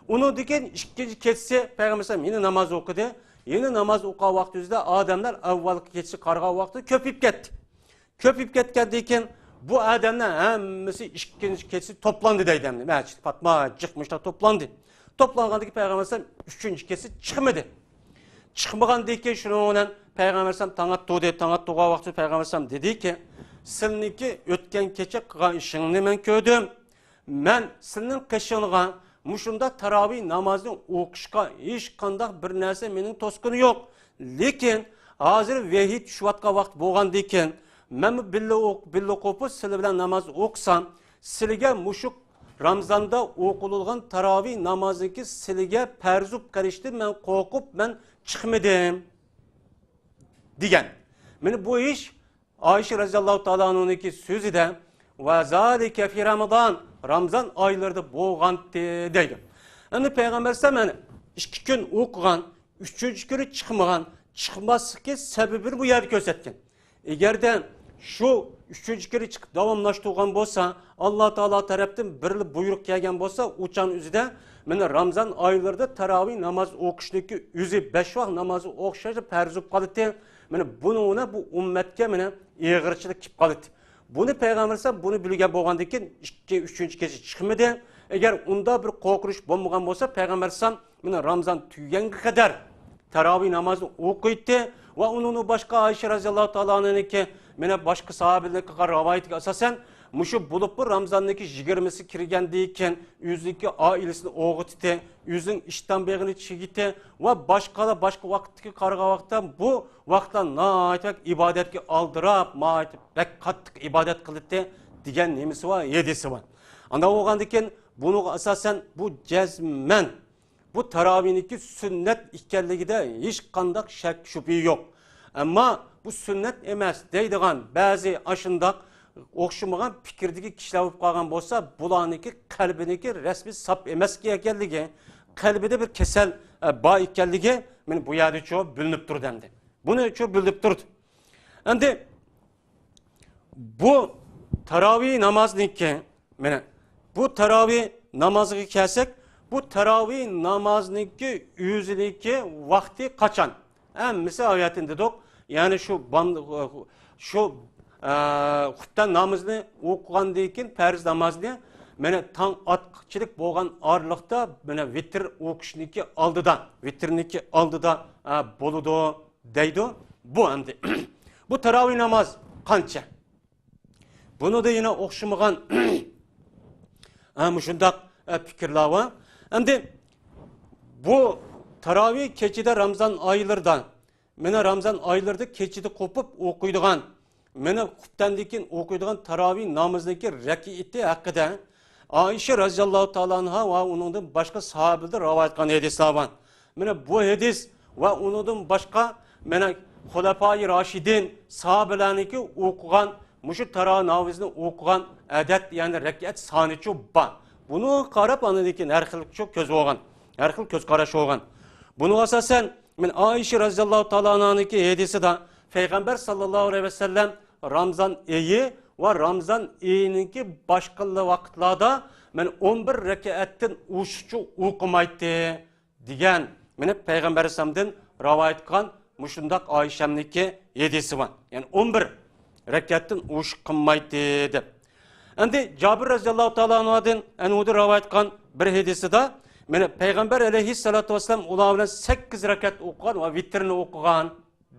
ئۇنىڭدىن كېيىن ئىككىنچى كېچىسى پەيغەمبەر ئەلەيھىسسالام يەنە ناماز ئوقۇدى. يەنە ناماز ئوقۇغان ۋاقتىمىزدا ئادەملەر ئاۋۋالقى كېچىسى قارىغان ۋاقتىدا كۆپىيىپ كەتتى. كۆپىيىپ كەتكەندىن كېيىن بۇ ئادەملەر ھەممىسى ئىككىنچى كېچىسى توپلاندى دەيدۇ ئەمدى. مەسچىت پاتما جىق مۇشۇنداق توپلاندى. توپلانغاندىن كېيىن پەيغەمبەر ئەلەيھىسسالام ئۈچىنچى كېچىسى چىقمىدى. چىقمىغاندىن كېيىن شۇنىڭ بىلەن پەيغەمبەر ئەلەيھىسسالام تاڭ ئاتتى، تاڭ ئاتتىغان ۋاقتىدا پەيغەمبەر ئەلەيھىسسالام دېدىكى، سىلنىڭكى ئۆتكەن كېچە قىلغان ئىشىڭنى مەن كۆردۈم. مەن سىلنىڭ قېشىڭغا مۇشۇنداق تاراۋىھ نامازنى ئوقۇشقا ھېچقانداق بىر نەرسە مېنىڭ توسقۇنى يوق. لېكىن ھازىر ۋەھىي چۈشۈۋاتقان ۋاقىت بولغاندىكىن، مەنمۇ بىللە ئوق-، بىللە قوپۇپ سىلى بىلەن ناماز ئوقۇسام، سىلىگە مۇشۇ رامزاندا ئوقۇلىدىغان تاراۋىھ نامازنىڭكى سىلىگە پەرز بولۇپ قېلىشىدىن مەن قورقۇپ، مەن چىقمىدىم، دېگەن. مانا بۇ ئىش ئائىشە رەزىياللاھۇ تائالا ئانھانىڭكى سۆزىدە، «ۋە زالىكە فى رامىزان»، رامزان ئايلىرىدا بولغانتى دەيدۇ. ئەمدى پەيغەمبەر ئەلەيھىسسالام، يەنى ئىككى كۈن ئوقۇغان، ئۈچىنچى كۈنى چىقمىغان، چىقماسلىقى سەۋەبىنى بۇ يەردە كۆرسەتكەن. ئەگەردە شۇ ئۈچىنچى كۈنى چىقىپ داۋاملاشتۇرغان بولسا، ئاللا تائالا تەرەپتىن بىرلا بۇيرۇق كەلگەن بولسا، ئۇ چاغنىڭ ئۆزىدە مانا رامزان ئايلىرىدا تاراۋىھ ناماز ئوقۇشنىڭكى ئۆزى بەش ۋاق نامازغا ئوخشاش پەرز بولۇپ قالىتتى. مانا بۇنىڭ بۇ ئۈممەتكە مانا ئېغىرچىلىق كېلىپ قالىتتى. بۇنى پەيغەمبەر ئەلەيھىسسالام بۇنى بىلگەن بولغاندىن كېيىن ئىككى، ئۈچىنچى كېچە چىقمىدى. ئەگەر ئۇنداق بىر قورقۇنچ بولمىغان بولسا، پەيغەمبەر ئەلەيھىسسالام مانا رامزان تۈگىگەنگە قەدەر تاراۋىھ نامازىنى ئوقۇيتتى ۋە ئۇنىڭدىن باشقا ئائىشە رازىياللاھۇ تائالا ئەنھانىڭكى مانا باشقا ساھابىلەرنىڭ قىلغان رىۋايىتىگە ئاساسەن، مۇشۇ بولۇپمۇ رامزاننىڭكى يىگىرمىسى كىرگەندىن كېيىن ئۆزىنىڭكى ئائىلىسىنى ئويغىتىتتى، ئۆزىنىڭ ئىشتان بېغىنى چېكىتتى ۋە باشقىلار باشقا ۋاقىتتىكى قارىغان ۋاقىتتا بۇ ۋاقىتلار ناھايىتى بەك ئىبادەتكە ئالدىراپ، ناھايىتى بەك قاتتىق ئىبادەت قىلىتتى دېگەن نېمىسى بار، ھەدىسى بار. ئانداق بولغاندىكىن بۇنىڭغا ئاساسەن بۇ جەزمەن بۇ تاراۋىھنىڭكى سۈننەت ئىكەنلىكىدە ھېچقانداق شەك شۈبھە يوق. ئەمما بۇ سۈننەت ئەمەس دەيدىغان بەزى ئاشۇنداق ئوخشىمىغان پىكىردىكى كىشىلەر بولۇپ قالغان بولسا، بۇلارنىڭكى قەلبىنىڭكى رەسمى ساپ ئەمەس ئىكەنلىكى، قەلبىدە بىر كېسەل، ئە، بار ئىكەنلىكى مانا بۇ يەردىچۇ بىلىنىپ تۇرىدۇ ئەمدى. بۇنىچۇ بىلىنىپ تۇرىدۇ. ئەمدى بۇ تاراۋىھ نامازنىڭكى، مانا بۇ تاراۋىھ نامازىغا كەلسەك، بۇ تاراۋىھ نامازنىڭكى ئۆزىنىڭكى ۋاقتى قاچان؟ ھەممىسى ئايەتتىن دېدۇق. يەنى شۇ بام-، شۇ، ئە، خۇپتەن نامىزىنى ئوقۇغاندىن كېيىن پەرز نامازنى، مانا تاڭ ئاتقۇچىلىق بولغان ئارىلىقتا، مانا ۋىتىر ئوقۇشنىڭكى ئالدىدا، ۋىتىرنىڭكى ئالدىدا، ئە، بولىدۇ دەيدۇ. بۇ ئەمدى بۇ تاراۋىھ ناماز قانچە؟ بۇنىڭدا يەنە ئوخشىمىغان، ھە، مۇشۇنداق، ئە، پىكىرلەر بار. ئەمدى بۇ تاراۋىھ كېچىدە رامزان ئايلىرىدا، مانا رامزان ئايلىرىدا كېچىدە قوپۇپ ئوقۇيدىغان، مانا خۇپتەندىن كېيىن ئوقۇيدىغان تاراۋىھ نامىزىنىڭكى رەكئىتى ھەققىدە ئائىشە رازىياللاھۇ تائالا ئانھا ۋە ئۇنىڭدىن باشقا ساھابىلەر رىۋايەت قىلغان ھەدىسلەر بار. مانا بۇ ھەدىس ۋە ئۇنىڭدىن باشقا، مانا خۇلەپائى راشىدىن ساھابىلەرنىڭكى ئوقۇغان، مۇشۇ تاراۋىھ نامىزىنى ئوقۇغان ئەدەد، يەنى رەكئەت سانىچۇ بار. بۇنىڭغا قاراپ ئاندىن كېيىن ھەر خىلچۇ كۆز بولغان، ھەر خىل كۆز قاراش بولغان. بۇنىڭغا ئاساسەن، مانا ئائىشە رازىياللاھۇ تائالا ئانھانىڭكى ھەدىسىدە پەيغەمبەر ساللاللاھۇ ئەلەيھى ۋەسەللەم رامزان ئېيى ۋە رامزان ئېيىنىڭكى باشقا ۋاقىتلاردا مانا ئون بىر رەكەتتىن ئوشۇقچە ئوقۇمايتتى دېگەن، مانا پەيغەمبەر ئەلەيھىسسالامدىن رىۋايەت قىلغان مۇشۇنداق ئائىشەمنىڭكى ھەدىسى بار. يەنى ئون بىر رەكەتتىن ئوشۇق قىلمايتتى دەپ. ئەمدى جابىر رازىياللاھۇ تائالا ئەنھۇدىن، ئەنھۇدىن رىۋايەت قىلغان بىر ھەدىسىدە مانا پەيغەمبەر ئەلەيھىسسالاتۇ ۋەسسالام ئۇلار بىلەن سەككىز رەكەت ئوقۇغان ۋە ۋىتىرنى ئوقۇغان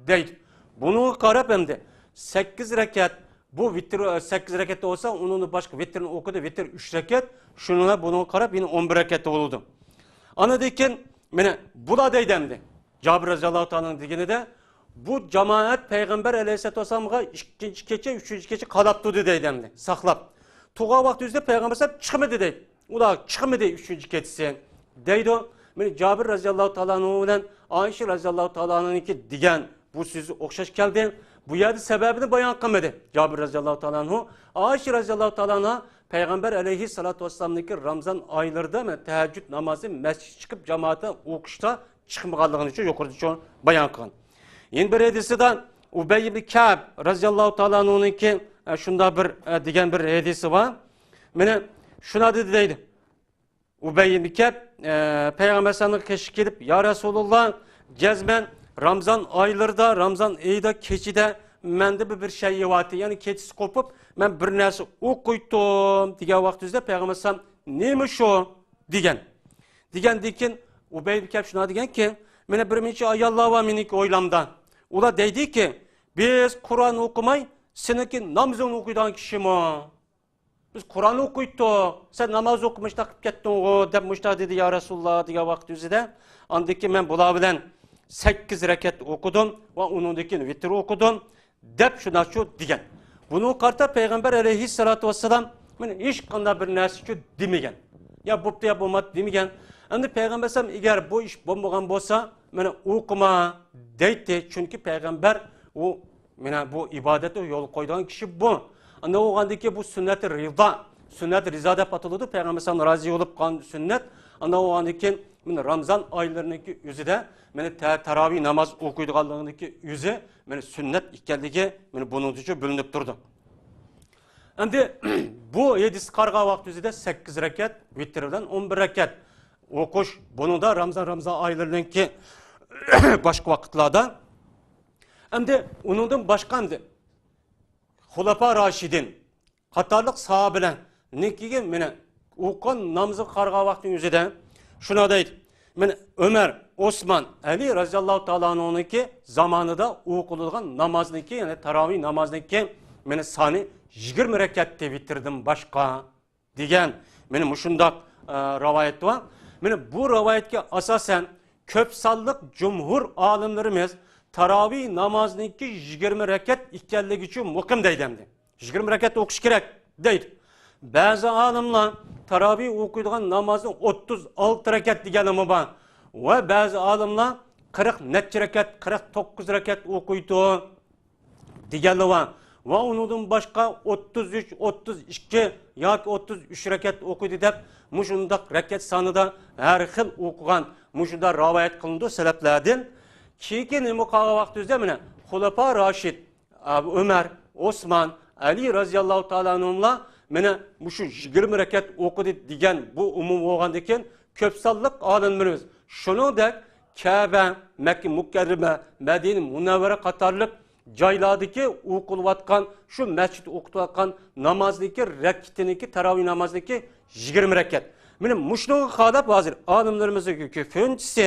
دەيدۇ. بۇنىڭغا قاراپ ئەمدى سەككىز رەكەت بۇ ۋىتىر، ئە، سەككىز رەكەتتە بولسا، ئۇنىڭدىن باشقا ۋىتىرنى ئوقۇدى، ۋىتىر ئۈچ رەكەت. شۇنىڭ بىلەن بۇنىڭغا قاراپ يەنە ئون بىر رەكەتتە بولىدۇ. ئاندىن كېيىن مانا بۇلار دەيدۇ ئەمدى. جابىر رەزىياللاھۇ تائالا ئەنھۇ دېگىنىدە، بۇ جامائەت پەيغەمبەر ئەلەيھىسسالاتۇ ۋەسسالامغا ئىككىنچى كېچە، ئۈچىنچى كېچە قاراپ تۇردى دەيدۇ ئەمدى، ساقلاپ. تۇرغان ۋاقتى ئۆزىدە پەيغەمبەر ئەلەيھىسسالام چىقمىدى دەيدۇ. ئۇلار چىقمىدى ئۈچىنچى كېچىسى دەيدۇ. مانا جابىر رەزىياللاھۇ تائالا ئەنھۇ بىلەن ئائىشە رەزىياللاھۇ تائالا ئەنھانىڭكى دېگەن بۇ سۆزى ئوخشاش كەلدى. بۇ يەردە سەۋەبىنى بايان قىلمىدى جابىر رەزىياللاھۇ تائالا ئەنھۇ. ئائىشە رەزىياللاھۇ تائالا ئەنھا پەيغەمبەر ئەلەيھىسسالاتۇ ۋەسسالامنىڭكى رامزان ئايلىرىدا مانا تەھەججۇد نامازى مەسچىتكە چىقىپ جامائەتتە ئوقۇشتا چىقمىغانلىقىنى شۇ يۇقىرىدا شۇ بايان قىلغان. يەنە بىر ھەدىسىدە ئۇبەي ئىبن كەب رەزىياللاھۇ تائالا ئەنھۇنىڭكى، ئە، شۇنداق بىر، ئە، دېگەن بىر ھەدىسى بار. مانا شۇنداق دېدى دەيدۇ. ئۇبەي ئىبن كەب، ئە، پەيغەمبەر ئەلەيھىسسالامغا قېشىپ كېلىپ، يا رەسۇلۇللا، جەزمەن رامزان ئايلىرىدا، رامزان ئېيىدا كېچىدە مەندە بىر، بىر شەيئى بارتى، يەنى كېچىسى قوپۇپ، مەن بىر نەرسە ئوقۇيتتۇم دېگەن ۋاقتىمىزدا پەيغەمبەر ئەلەيھىسسالام نېمە شۇ دېگەن. دېگەندىن كېيىن ئۇبەي ئىبن كەب شۇنداق دېگەنكى، مانا بىر نەچچە ئاياللار بار مېنىڭكى ھويلامدا. ئۇلار دەيدىكى، بىز قۇرئان ئوقۇماي، سېنىڭكى نامىزىڭنى ئوقۇيدىغان كىشىمۇ؟ بىز قۇرئان ئوقۇيتتۇق، سەن ناماز ئوقۇماي شۇنداق قىلىپ كەتتىڭغۇ دەپ مۇشۇنداق دېدى يا رەسۇلۇللا دېگەن ۋاقىت ئۆزىدە. ئاندىن كېيىن مەن بۇلار بىلەن سەككىز رەكەت ئوقۇدۇم ۋە ئۇنىڭدىن كېيىن ۋىتىر ئوقۇدۇم دەپ شۇنداقچۇ دېگەن. بۇنىڭغا قارىتا پەيغەمبەر ئەلەيھىسسالاتۇ ۋەسسالام مانا ھېچقانداق بىر نەرسىچۇ دېمىگەن. يا بوپتۇ يا بولماپتۇ دېمىگەن. ئەمدى پەيغەمبەر ئەلەيھىسسالام ئەگەر بۇ ئىش بولمىغان بولسا مانا ئوقۇما دەيتتى. چۈنكى پەيغەمبەر ئۇ مانا بۇ ئىبادەتنى يولغا قويىدىغان كىشى بۇ. ئانداق بولغاندىكى بۇ سۈننەت رىزا، سۈننەت رىزا دەپ ئاتىلىدۇ. پەيغەمبەر ئەلەيھىسسالام رازى بولۇپ قىلغان سۈننەت. ئانداق بولغاندىكى مانا رامزان ئايلىرىنىڭكى ئۆزىدە مانا تە-، تاراۋىھ ناماز ئوقۇيدىغانلىقىنىڭكى ئۆزى مانا سۈننەت ئىكەنلىكى مانا بۇنىڭدىنچۇ بىلىنىپ تۇرىدۇ. ئەمدى بۇ ھەدىسكە قارىغان ۋاقتىمىزدا سەككىز رەكەت، ۋىتىر بىلەن ئون بىر رەكەت ئوقۇش، بۇنىڭدا رامزان، رامزان ئايلىرىنىڭكى باشقا ۋاقىتلاردا. ئەمدى ئۇنىڭدىن باشقا ئەمدى خۇلەپا راشىدىن قاتارلىق ساھابىلەرنىڭكىگە مانا ئوقۇغان نامىزىغا قارىغان ۋاقتىنىڭ ئۆزىدە شۇنداق دەيدۇ. مانا ئۆمەر، ئوسمان، ئەلى رەزىياللاھۇ تائالا ئەنھۇنىڭكى زامانىدا ئوقۇلىدىغان نامازنىڭكى، يەنى تاراۋىھ نامازنىڭكى مانا سانى يىگىرمە رەكەتتى ۋىتىردىن باشقا دېگەن مانا مۇشۇنداق، ئە، رىۋايەت بار. مانا بۇ رىۋايەتكە ئاساسەن كۆپ سانلىق جۇمھۇر ئالىملىرىمىز تاراۋىھ نامازنىڭكى يىگىرمە رەكەت ئىكەنلىكى ئۈچۈن مۇقىم دەيدۇ ئەمدى. يىگىرمە رەكەت ئوقۇش كېرەك دەيدۇ. بەزى ئالىملار تاراۋىھ ئوقۇيدىغان نامازنى ئوتتۇز ئالتە رەكەت دېگەنلىرىمۇ بار. ۋە بەزى ئالىملار قىرىق نەچچە رەكەت، قىرىق توققۇز رەكەت ئوقۇيدۇ دېگەنلەر بار. ۋە ئۇنىڭدىن باشقا ئوتتۇز ئۈچ، ئوتتۇز ئىككى ياكى ئوتتۇز ئۈچ رەكەت ئوقۇيدۇ دەپ مۇشۇنداق رەكەت سانىدا ھەر خىل ئوقۇغان مۇشۇنداق رىۋايەت قىلىنىدۇ سەلەپلەردىن. كېيىنكى نېمە قالغان ۋاقتىمىزدا مانا خۇلەپا راشىد، ئەبۇ ئۆمەر، ئوسمان، ئەلى رەزىياللاھۇ تائالا ئەنھۇملار مانا مۇشۇ يىگىرمە رەكەت ئوقۇدى دېگەن بۇ ئومۇم بولغاندىكىن كۆپ سانلىق ئالىملىرىمىز شۇنىڭدەك كەبە، مەككە مۇكەررەمە، مەدىنە مۇنەۋۋەرە قاتارلىق جايلاردىكى ئوقۇلۇۋاتقان، شۇ مەسچىتتە ئوقۇتۇۋاتقان نامازنىڭكى رەكىتىنىڭكى، تاراۋىھ نامازنىڭكى يىگىرمە رەكەت. مانا مۇشۇنىڭغا قاراپ ھازىر ئالىملىرىمىزنىڭ كۆپىنچىسى،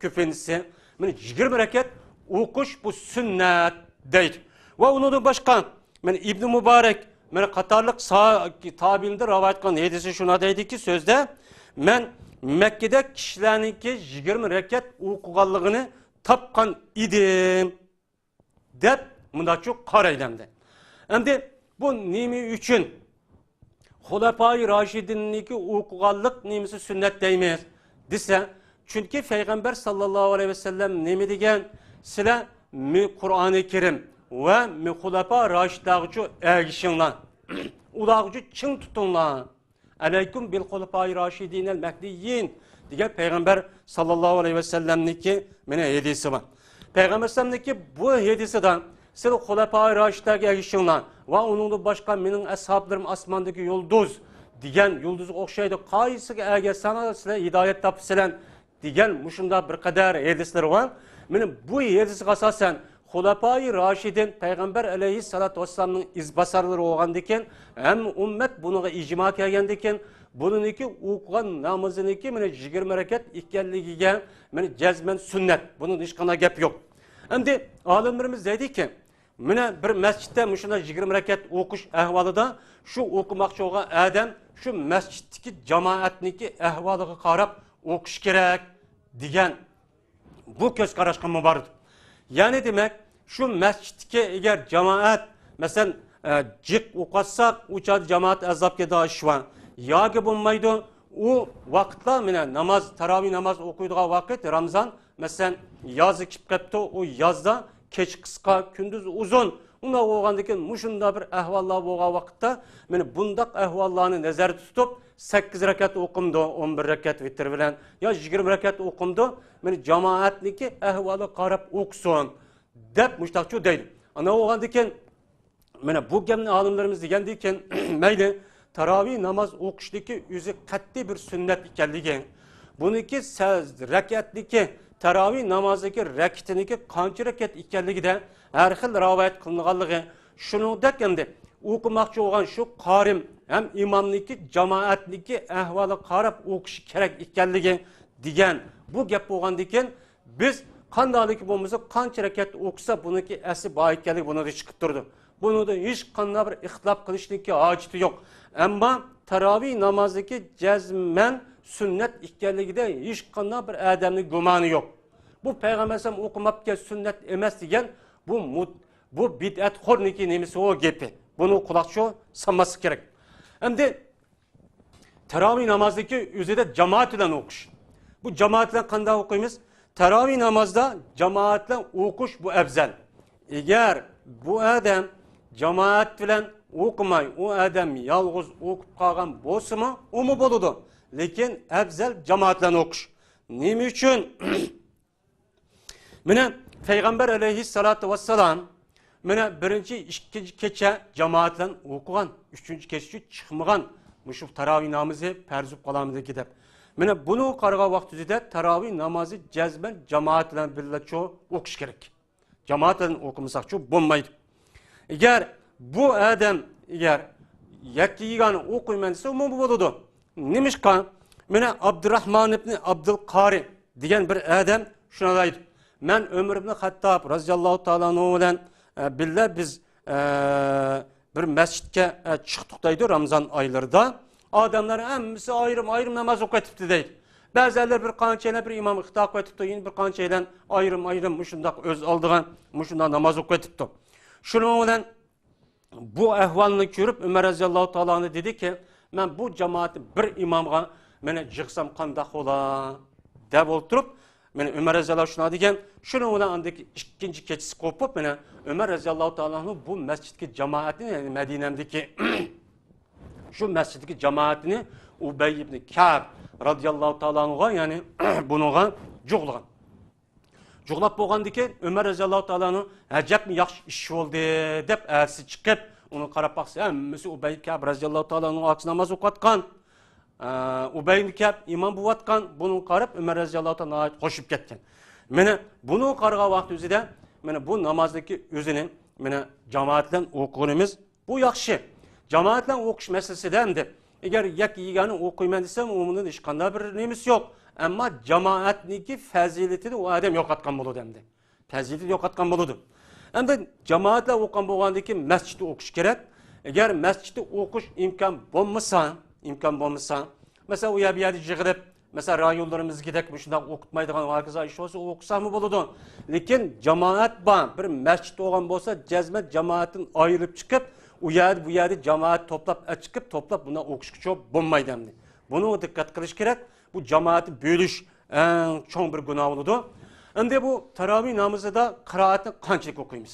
كۆپىنچىسى مانا يىگىرمە رەكەت ئوقۇش بۇ سۈننەت دەيدۇ. ۋە ئۇنىڭدىن باشقا مانا ئىبنى مۇبارەك مانا قاتارلىق سا-، تابىئىندىن رىۋايەت قىلغان ھەدىسى شۇنداق دەيدىكى، سۆزدە، مەن مەككىدە كىشىلەرنىڭكى يىگىرمە رەكەت ئوقۇغانلىقىنى تاپقان ئىدىم دەپ مۇنداقچۇ قارايدۇ ئەمدى. ئەمدى بۇ نېمە ئۈچۈن خۇلەپائى راشىدىننىكى ئوقۇغانلىق نېمىسى سۈننەت دەيمىز دېسە، چۈنكى پەيغەمبەر ساللاللاھۇ ئەلەيھى ۋەسەللەم نېمە دېگەن؟ سىلەر مۇ-، قۇرئانى كەرىم ۋە مۇ-، خۇلەپا راشىدلارغىچۇ ئەگىشىڭلار، ئۇلارغىچۇ چىڭ تۇتۇڭلار. ئەلەيكۇم بىل خۇلەپائى راشىدىنەل مەھدىيين دېگەن پەيغەمبەر ساللاللاھۇ ئەلەيھى ۋەسەللەمنىڭكى مانا ھەدىسى بار. پەيغەمبەر ئەلەيھىسسالامنىڭكى بۇ ھەدىسىدا سىلەر خۇلەپائى راشىدلارغا ئەگىشىڭلار ۋە ئۇنىڭدىن باشقا مېنىڭ ئەسھابلىرىم ئاسماندىكى يۇلدۇز دېگەن يۇلدۇزغا ئوخشايدۇ. قايسىغا ئەگەشسەڭلار سىلەر ھىدايەت تاپىسىلەر دېگەن مۇشۇنداق بىر قەدەر ھەدىسلىرى بار. مانا بۇ ھەدىسكە ئاساسەن خۇلەپائى راشىدىن پەيغەمبەر ئەلەيھىسسالاتۇ ۋەسسالامنىڭ ئىزباسارلىرى بولغاندىكىن، ھەممە ئۈممەت بۇنىڭغا ئىجما كەلگەندىكىن، بۇنىڭكى ئوقۇغان نامىزىنىڭكى مانا يىگىرمە رەكەت ئىكەنلىكىگە مانا جەزمەن سۈننەت. بۇنىڭدا ھېچقانداق گەپ يوق. ئەمدى ئالىملىرىمىز دەيدىكى، مانا بىر مەسچىتتە مۇشۇنداق يىگىرمە رەكەت ئوقۇش ئەھۋالىدا شۇ ئوقۇماقچى بولغان ئادەم شۇ مەسچىتتىكى جامائەتنىڭكى ئەھۋالىغا قاراپ ئوقۇش كېرەك دېگەن بۇ كۆز قاراشقا مۇبارىدۇ. يەنى دېمەك، شۇ مەسچىتتىكى ئەگەر جامائەت، مەسىلەن، ئە، جىق ئوقۇۋاتساق، ئۇ چاغدا جامائەت ئازلاپ كېتىدىغان ئىش بار. ياكى بولمايدۇ، ئۇ ۋاقىتلار، مانا، ناماز، تاراۋىھ ناماز ئوقۇيدىغان ۋاقىت، رامزان، مەسىلەن، يازغا كېلىپ قاپتۇ، ئۇ يازدا كېچە قىسقا، كۈندۈز ئۇزۇن. ئۇنداق بولغاندىكىن، مۇشۇنداق بىر ئەھۋاللار بولغان ۋاقىتتا، مانا بۇنداق ئەھۋاللارنى نەزەردە تۇتۇپ، سەككىز رەكەت ئوقۇمدۇ، ئون بىر رەكەت ۋىتىر بىلەن، يا يىگىرمە رەكەت ئوقۇمدۇ، مانا جامائەتنىڭكى ئەھۋالىغا قاراپ ئوقۇسۇن، دەپ مۇشتاقچۇ دەيدۇ. ئانا بولغاندىكىن، مانا بۇ گەپنى ئالىملىرىمىز دېگەندىكىن، مەيلى، تاراۋىھ ناماز ئوقۇشنىكى ئۆزى قەتئىي بىر سۈننەت ئىكەنلىكى، بۇنىڭكى سە-، رەكەتنىكى، تاراۋىھ نامازىدىكى رەكىتىنىكى قانچە رەكەت ئىكەنلىكىدە ھەر خىل رىۋايەت قىلىنغانلىقى، شۇنىڭدەك ئەمدى ئوقۇماقچى بولغان شۇ قارىم ھەم ئىمامنىكى جامائەتنىكى ئەھۋالىغا قاراپ ئوقۇشى كېرەك ئىكەنلىكى دېگەن بۇ گەپ بولغاندىكىن، بىز قانداقلىكى بولمىسا، قانچە رەكەت ئوقۇسا، بۇنىڭكى ئەسلى بار ئىكەنلىكى بۇنىڭدا چىقىپ تۇرىدۇ. بۇنىڭدا ھېچقانداق بىر ئىختىلاپ قىلىشنىڭكى ھاجىتى يوق. ئەمما تاراۋىھ نامازىدىكى جەزمەن سۈننەت ئىكەنلىكىدە ھېچقانداق بىر ئادەمنىڭ گۇمانى يوق. بۇ پەيغەمبەر ئەلەيھىسسالام ئوقۇماپتىكەن، سۈننەت ئەمەس دېگەن بۇ مۇت-، بۇ بىدئەتخورنىڭكى نېمىسى ئۇ گېپى. بۇنى قۇلاق چو سالماسلىق كېرەك. ئەمدى تاراۋىھ نامازدىكى ئۆزىدە جامائەت بىلەن ئوقۇش. بۇ جامائەت بىلەن قانداق ئوقۇيمىز؟ تاراۋىھ نامازدا جامائەت بىلەن ئوقۇش بۇ ئەۋزەل. ئەگەر بۇ ئادەم جامائەت بىلەن ئوقۇماي، ئۇ ئادەم يالغۇز ئوقۇپ قالغان بولسىمۇ، ئۇمۇ بولىدۇ. لېكىن ئەۋزەل جامائەت بىلەن ئوقۇش. نېمە ئۈچۈن؟ مانا پەيغەمبەر ئەلەيھىسسالاتۇ ۋەسسالام مانا بىرىنچى، ئىككىنچى كېچە جامائەت بىلەن ئوقۇغان، ئۈچىنچى كېچىچە چىقمىغان، مۇشۇ تاراۋىھ نامىزى پەرز بولۇپ قالامدىكى دەپ. مانا بۇنىڭغا قارىغان ۋاقتىدا تاراۋىھ نامازى جەزمەن جامائەت بىلەن بىللە چو ئوقۇش كېرەك. جامائەت بىلەن ئوقۇمىساقچۇ بولمايدۇ. ئەگەر بۇ ئادەم ئەگەر يەككە يېگانە ئوقۇيمەن دېسە، ئۇمۇ بولىدۇ. نېمىشقا؟ مانا ئابدۇراھمان ئىبنى ئابدۇل قارى دېگەن بىر ئادەم شۇنداق دەيدۇ. مەن ئۆمەر ئىبنى خەتتاب رازىياللاھۇ تائالا ئەنھۇ بىلەن، ئە، بىللە بىز، ئە، بىر مەسچىتكە، ئە، چىقتۇق دەيدۇ رامزان ئايلىرىدا. ئادەملەر ھەممىسى ئايرىم-ئايرىم ناماز ئوقۇۋېتىپتۇ دەيدۇ. بەزىلەر بىر قانچەيلەن بىر ئىمام ئىقتىدا قىلىۋېتىپتۇ، يەنە بىر قانچەيلەن ئايرىم-ئايرىم مۇشۇنداق ئۆز ئالدىغا مۇشۇنداق ناماز ئوقۇۋېتىپتۇ. شۇنىڭ بىلەن بۇ ئەھۋالنى كۆرۈپ، ئۆمەر رەزىياللاھۇ تائالا ئەنھۇ دېدىكى، مەن بۇ جامائەتنى بىر ئىمامغا مانا يىغسام قانداق بولا؟ دەپ ئولتۇرۇپ، مانا ئۆمەر رەزىياللاھۇ شۇنداق دېگەن. شۇنىڭ بىلەن ئاندىن كېيىن ئىككىنچى كېچىسى قوپۇپ، مانا ئۆمەر رەزىياللاھۇ تائالا ئەنھۇ بۇ مەسچىتتىكى جامائەتنى، يەنى مەدىنەمدىكى شۇ مەسچىتتىكى جامائەتنى ئۇبەي ئىبنى كەئب رەزىياللاھۇ تائالا ئەنھۇغا، يەنى بۇنىڭغا جۇغلىغان. جۇغلاپ بولغاندىن كېيىن ئۆمەر رەزىياللاھۇ تائالا ئەنھۇ، ئەجەبمۇ ياخشى ئىش بولدى، دەپ ئەتىسى چىقىپ، ئۇنىڭغا قاراپ باقسا، ھەممىسى ئۇبەي كەئب رەزىياللاھۇ تائالا ئەنھۇ ئارقىسىدا ناماز ئوقۇۋاتقان. ئە، ئۇبەي كەئب ئىمام بولۇۋاتقان. بۇنىڭغا قاراپ ئۆمەر رەزىياللاھۇ تائالا ناھايىتى خوشىيىپ كەتكەن. مانا بۇنىڭغا قارىغان ۋاقتى ئۆزىدە، مانا بۇ نامازدىكى ئۆزىنى مانا جامائەت بىلەن ئوقۇغىنىمىز بۇ ياخشى. جامائەت بىلەن ئوقۇش مەسىلىسىدە ئەمدى، ئەگەر يەككە يېگانە ئوقۇيمەن دېسەم، ئۇنىڭدىن ھېچقانداق بىر نېمىسى يوق. ئەمما جامائەتنىڭكى پەزىلىتىنى ئۇ ئادەم يوقاتقان بولىدۇ ئەمدى. پەزىلىتىنى يوقاتقان بولىدۇ. ئەمدى جامائەت بىلەن ئوقۇغان بولغاندىن كېيىن مەسچىتتە ئوقۇش كېرەك. ئەگەر مەسچىتتە ئوقۇش ئىمكان بولمىسا، ئىمكان بولمىسا، مەسىلەن، ئۇ يەر بۇ يەردە يىغىلىپ، مەسىلەن، رايونلىرىمىزدىكىدەك مۇشۇنداق ئوقۇتمايدىغان ھاكازا ئىش بولسا ئوقۇساقمۇ بولىدۇ. لېكىن جامائەت بار، بىر مەسچىت بولغان بولسا، جەزمەن جامائەتتىن ئايرىلىپ چىقىپ، ئۇ يەردە، بۇ يەردە جامائەت توپلاپ ئەچىقىپ، توپلاپ بۇنداق ئوقۇشقا چوپ بولمايدۇ ئەمدى. بۇنىڭغا دىققەت قىلىش كېرەك. بۇ جامائەتنى بۆلۈش ئەڭ چوڭ بىر گۇناھ بولىدۇ. ئەمدى بۇ تاراۋىھ نامىزىدا قىرائەتنى قانچىلىك ئوقۇيمىز؟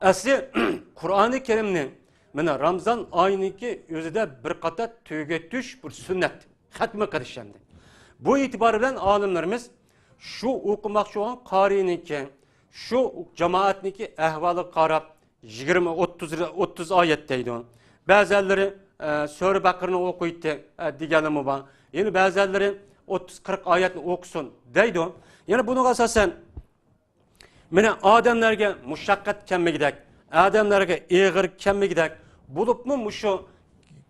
ئەسلى قۇرئانى كەرىمنى مانا رامزان ئايىنىڭكى ئۆزىدە بىر قاتار تۈگىتىش بىر سۈننەت، خەتمە قىلىش ئەمدى. بۇ ئېتىبار بىلەن ئالىملىرىمىز شۇ ئوقۇماقچى بولغان قارىينىڭكى، شۇ جامائەتنىڭكى ئەھۋالىغا قاراپ، يىگىرمە، ئوتتۇز، ئوتتۇز ئايەت دەيدۇ. بەزەنلىرى، ئە، سۈرە بەقىرىنى ئوقۇيتتى، ئە، دېگەنلىرىمۇ بار. يەنە بەزەنلىرى ئوتتۇز، قىرىق ئايەتنى ئوقۇسۇن دەيدۇ. يەنە بۇنىڭغا ئاساسەن، مانا ئادەملەرگە مۇشەققەت كەلمىگۈدەك، ئادەملەرگە ئېغىر كەلمىگۈدەك، بولۇپمۇ مۇشۇ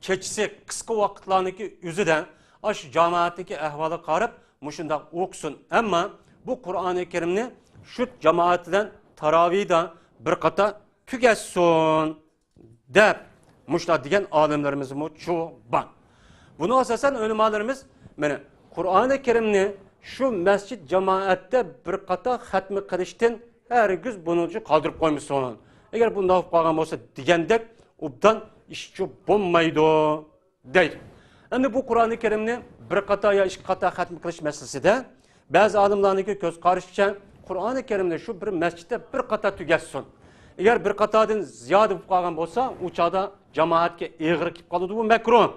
كېچىسى قىسقا ۋاقىتلارنىڭكى ئۆزىدە ئاشۇ جامائەتنىڭكى ئەھۋالىغا قاراپ مۇشۇنداق ئوقۇسۇن. ئەمما بۇ قۇرئانى كەرىمنى شۇ جامائەت بىلەن تاراۋىدا بىر قاتا تۈگەشسۇن دەپ مۇشۇنداق دېگەن ئالىملىرىمىزمۇ چۇ بار. بۇنىڭغا ئاساسەن ئۆلىمالىرىمىز مانا قۇرئانى كەرىمنى شۇ مەسچىت جامائەتتە بىر قاتا خەتمە قىلىشتىن ھەرگىز بۇنىڭ ئۈچۈن قالدۇرۇپ قويمىسۇن. ئەگەر بۇنداق بولۇپ قالغان بولسا دېگەندەك ئوبدان ئىشچۇ بولمايدۇ دەيدۇ. ئەمدى بۇ قۇرئانى كەرىمنى بىر قاتا يا ئىككى قاتا خەتمە قىلىش مەسىلىسىدە بەزى ئالىملارنىڭكى كۆز قارىشىچە قۇرئانى كەرىمنى شۇ بىر مەسچىتتە بىر قاتا تۈگەتسۇن. ئەگەر بىر قاتادىن زىيادە بولۇپ قالغان بولسا ئۇ چاغدا جامائەتكە ئېغىر كېلىپ قالىدۇ، بۇ مەكرۇھ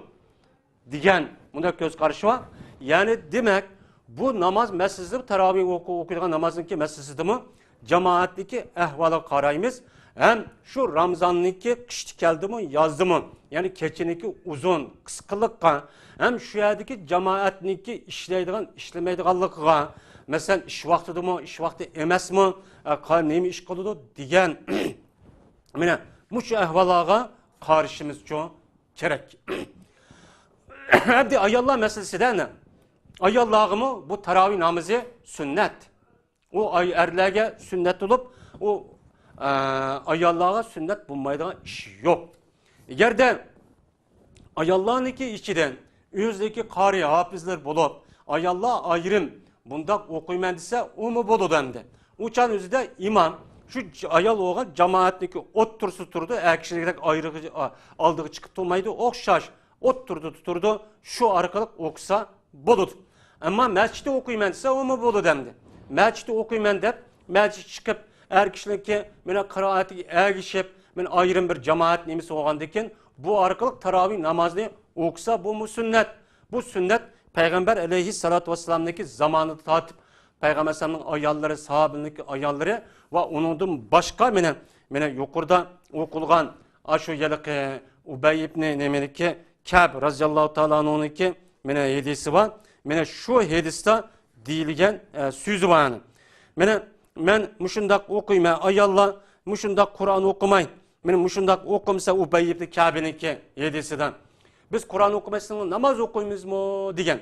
دېگەن مۇنداق كۆز قارىشى بار. يەنى دېمەك بۇ ناماز مەسىلىسىدە، تاراۋىھ ئوقۇ-، ئوقۇيدىغان نامازنىڭكى مەسىلىسىدىمۇ جامائەتنىڭكى ئەھۋالىغا قارايمىز. ھەم شۇ رامزاننىڭكى قىشتا كەلدىمۇ، يازدىمۇ، يەنى كېچىنىڭكى ئۇزۇن، قىسقىلىققا، ھەم شۇ يەردىكى جامائەتنىڭكى ئىشلەيدىغان، ئىشلىمەيدىغانلىقىغا، مەسىلەن، ئىش ۋاقتىدىمۇ، ئىش ۋاقتى ئەمەسمۇ، ئە، قا-، نېمە ئىش قىلىدۇ دېگەن، مانا مۇشۇ ئەھۋاللارغا قارىشىمىزچۇ كېرەك. ئەمدى ئاياللار مەسىلىسىدە ئاياللارغىمۇ بۇ تاراۋىھ نامىزى سۈننەت. ئۇ ئاي-، ئەرلەرگە سۈننەت بولۇپ، ئۇ، ئە، ئاياللارغا سۈننەت بولمايدىغان ئىش يوق. ئەگەردە ئاياللارنىڭكى ئىچىدىن ئۆزىدىكى قارىي ھاپىزلار بولۇپ، ئاياللار ئايرىم بۇنداق ئوقۇيمەن دېسە، ئۇمۇ بولىدۇ ئەمدى. ئۇ چاغنىڭ ئۆزىدە ئىمام شۇ ج-، ئايال بولغان جامائەتنىڭكى ئوتتۇرىسىدا تۇرىدۇ، ئەر كىشىلەردەك ئايرىغا-، ئا-، ئالدىغا چىقىپ تۇرمايدۇ، ئوخشاش ئوتتۇرىدا تۇرىدۇ، شۇ ئارقىلىق ئوقۇسا بولىدۇ. ئەمما مەسچىتتە ئوقۇيمەن دېسە، ئۇمۇ بولىدۇ ئەمدى. مەسچىتتە ئوقۇيمەن دەپ، مەسچىتكە چىقىپ، ئەر كىشىنىڭكى مانا قىرائىتىگە ئەگىشىپ، مانا ئايرىم بىر جامائەت نېمىسى بولغاندىكىن، بۇ ئارقىلىق تاراۋىھ نامازنى ئوقۇسا، بۇمۇ سۈننەت. بۇ سۈننەت پەيغەمبەر ئەلەيھىسسالاتۇ ۋەسسالامنىڭكى زامانىدا تارتىپ، پەيغەمبەر ئەلەيھىسسالامنىڭ ئاياللىرى، ساھابىلىرنىڭكى ئاياللىرى ۋە ئۇنىڭدىن باشقا مانا، مانا يۇقىرىدا ئوقۇلغان ئاشۇ ھېلىقى ئۇبەي ئىبنى نېمىنىكى، كەب رازىياللاھۇ تائالا ئەنھۇنىڭكى مانا ھەدىسى بار. مانا شۇ ھەدىستە دېيىلگەن، ئە، سۆزى بار. مانا مەن مۇشۇنداق ئوقۇيمەن، ئاياللار مۇشۇنداق قۇرئان ئوقۇماي، مانا مۇشۇنداق ئوقۇمىسا ئۇبەي ئىبنى كەبنىڭكى ھەدىسىدە. بىز قۇرئان ئوقۇماي، سىزنىڭ ناماز ئوقۇيمىزمۇ دېگەن.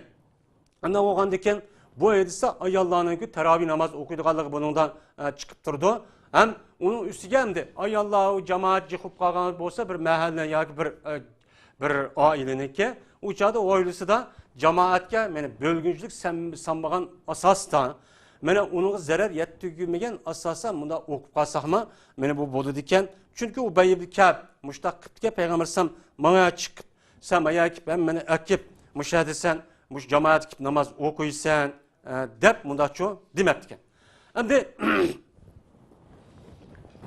ئانداق بولغاندىكىن بۇ ھەدىستە ئاياللارنىڭكى تاراۋىھ ناماز ئوقۇيدىغانلىقى بۇنىڭدا، ئە، چىقىپ تۇرىدۇ. ھەم ئۇنىڭ ئۈستىگە ئەمدى ئاياللار، ئۇ جامائەت جىق بولۇپ قالغان بولسا، بىر مەھەللە ياكى بىر، ئە، بىر ئائىلىنىڭكى، ئۇ چاغدا ئائىلىسىدا جامائەتكە، يەنى بۆلگۈنچىلىك سەم-، سالمىغان ئاساستا، مانا ئۇنىڭغا زەرەر يەتكۈزمىگەن ئاساستا مۇنداق ئوقۇپ قالساقمۇ، مانا بۇ بولىدىكەن. چۈنكى ئۇبەي ئىبنى كەب مۇشۇنداق قىپتىكەن، پەيغەمبەر ئەلەيھىسسالام ماڭا چىقىپ، سەن مايا كېلىپ ھەممىنى ئەكىپ، مۇشۇ يەردە سەن مۇشۇ جامائەتكە كېلىپ ناماز ئوقۇيسەن، ئە، دەپ مۇنداقچۇ دېمەپتىكەن. ئەمدى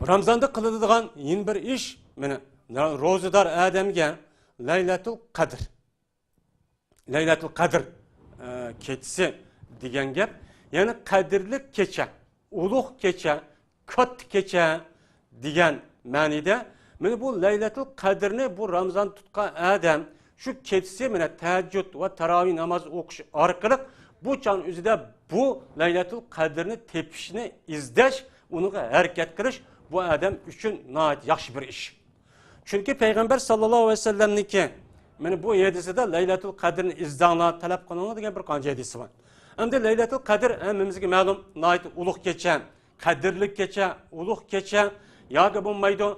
رامزاندا قىلىدىغان يەنە بىر ئىش، مانا روزىدار ئادەمگە لەيلەتۇل قەدىر، لەيلەتۇل قەدىر، ئە، كېچىسى دېگەن گەپ، يەنى قەدىرلىك كېچە، ئۇلۇغ كېچە، كاتتا كېچە دېگەن مەنىدە. مانا بۇ لەيلەتۇل قەدىرنى بۇ رامزان تۇتقان ئادەم شۇ كېچىسى مانا تەھەججۇد ۋە تاراۋىھ ناماز ئوقۇش ئارقىلىق بۇ چاغنىڭ ئۆزىدە بۇ لەيلەتۇل قەدىرنى تېپىشنى ئىزدەش، ئۇنىڭغا ھەرىكەت قىلىش بۇ ئادەم ئۈچۈن ناھايىتى ياخشى بىر ئىش. چۈنكى پەيغەمبەر ساللاللاھۇ ئەلەيھى ۋەسەللەمنىڭكى مانا بۇ ھەدىسىدە لەيلەتۇل قەدىرنى ئىزدەڭلار، تەلەپ قىلىڭلار دېگەن بىر قانچە ھەدىسى بار. ئەمدى لەيلەتۇل قەدىر ھەممىمىزگە مەلۇم، ناھايىتى ئۇلۇغ كېچە، قەدىرلىك كېچە، ئۇلۇغ كېچە، ياكى بولمايدۇ،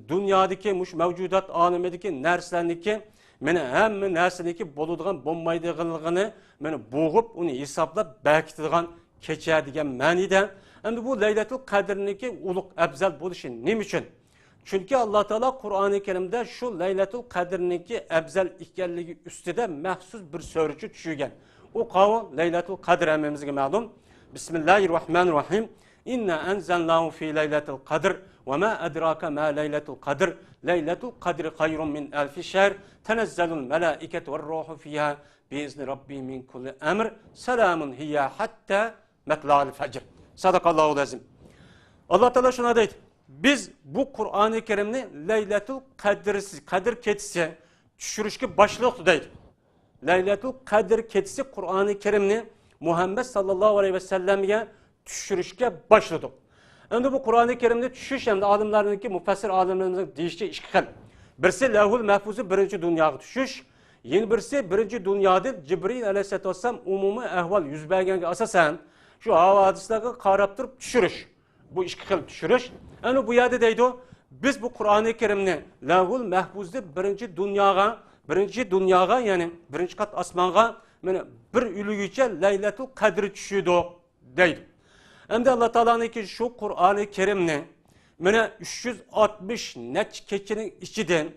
دۇنيادىكى مۇشۇ مەۋجۇدات ئالىمىدىكى نەرسىلەرنىڭكى، مانا ھەممە نەرسىنىڭكى بولىدىغان، بولمايدىغانلىقىنى مانا بوغۇپ، ئۇنى ھېسابلاپ بېكىتىدىغان كېچە دېگەن مەنىدە. ئەمدى بۇ لەيلەتۇل قەدىرنىڭكى ئۇلۇغ ئەپزەل بولۇشى نېمە ئۈچۈن؟ چۈنكى ئاللا تائالا قۇرئانى كەرىمدە شۇ لەيلەتۇل قەدىرنىڭكى ئەپزەل ئىكەنلىكى ئۈستىدە مەخسۇس بىر سۈرىچۇ چۈشۈرگەن. ئۇ قاۋۇ لەيلەتۇل قەدىر ھەممىمىزگە مەلۇم. بىسمىللاھىر راھمانىر راھىم. إنا أنزلناه في ليلة القدر وما أدراك ما ليلة القدر ليلة القدر خير من ألف شهر تنزل الملائكة والروح فيها بإذن ربهم من كل أمر سلام هي حتى مەتلائىل فەجر. سەدەقەللاھۇل ئەزىم. ئاللا تائالا شۇنداق دەيدۇ، بىز بۇ قۇرئانى كەرىمنى لەيلەتۇل قەدىر، قەدىر كېچىسى چۈشۈرۈشكە باشلىدۇق دەيدۇ. لەيلەتۇل قەدىر كېچىسى قۇرئانى كەرىمنى مۇھەممەد ساللاللاھۇ ئەلەيھى ۋەسەللەمگە چۈشۈرۈشكە باشلىدۇق. ئەمدى بۇ قۇرئانى كەرىمنى چۈشۈرۈش ئەمدى ئالىملارنىڭكى، مۇپەسسىر ئالىملىرىمىزنىڭ دېيىشىچە ئىككى خىل. بىرسى لەۋھۇل مەھفۇزى بىرىنچى دۇنياغا چۈشۈش، يەنە بىرسى بىرىنچى دۇنيادىن جىبرىئىل ئەلەيھىسسالاتۇ ۋەسسالام ئومۇمىي ئەھۋال يۈز بەرگەنگە ئاساسەن شۇ ھاۋادىسلارغا قاراپ تۇرۇپ چۈشۈرۈش. بۇ ئىككى خىل چۈشۈرۈش. ئەنە بۇ يەردە دەيدۇ، بىز بۇ قۇرئانى كەرىمنى لەۋھۇل مەھپۇزدىن بىرىنچى دۇنياغا، بىرىنچى دۇنياغا، يەنى بىرىنچى قات ئاسمانغا، مانا، بىر ئۆلگۈچە لەيلەتۇل قەدرى چۈشۈردۇق دەيدۇ. ئەمدى ئاللا تائالانىڭكى شۇ قۇرئانى كەرىمنى، مانا، ئۈچ يۈز ئاتمىش نەچچە كېچىنىڭ ئىچىدىن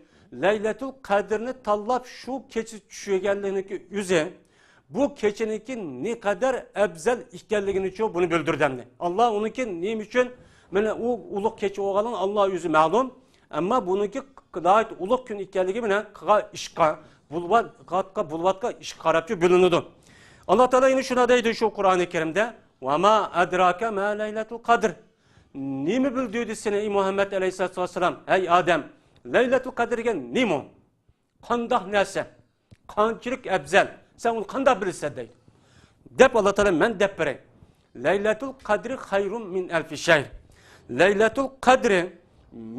لەيلەتۇل قەدرنى تاللاپ شۇ كېچە چۈشۈرگەنلىكىنىڭكى ئۆزى، بۇ كېچىنىڭكى نەقەدەر ئەپزەل ئىكەنلىكىنىچۇ بۇنى بىلدۈرىدۇ ئەمدى. ئاللا ئۇنىڭكى نېمە ئۈچۈن، مانا، ئۇ ئۇلۇغ كېچە بولغانلىقى ئاللا ئۆزى مەلۇم. ئەمما بۇنىڭكى ناھايىتى ئۇلۇغ كۈن ئىكەنلىكى مانا قىلغان ئىشقا، بولۇۋاتقان، بولۇۋاتقان ئىشقا قاراپچۇ بىلىنىدۇ. ئاللا تائالا يەنە شۇنداق دەيدۇ شۇ قۇرئانى كەرىمدە، «ۋە ما ئەدراكە ما لەيلەتۇل قەدر.» نېمە بىلدۈردى سېنى، ئەي مۇھەممەد ئەلەيھىسسالاتۇ ۋەسسالام، ئەي ئادەم، لەيلەتۇل قەدىر دېگەن نېمە ئۇ؟ قانداق نەرسە؟ قانچىلىك ئەپزەل؟ سەن ئۇنى قانداق بىلىسەن دەيدۇ. دەپ ئاللا تائالا مەن دەپ بېرەي. لەيلەتۇل قەدرى خەيرۇم مىن ئەلفى شەھر. لەيلەتۇل قەدرى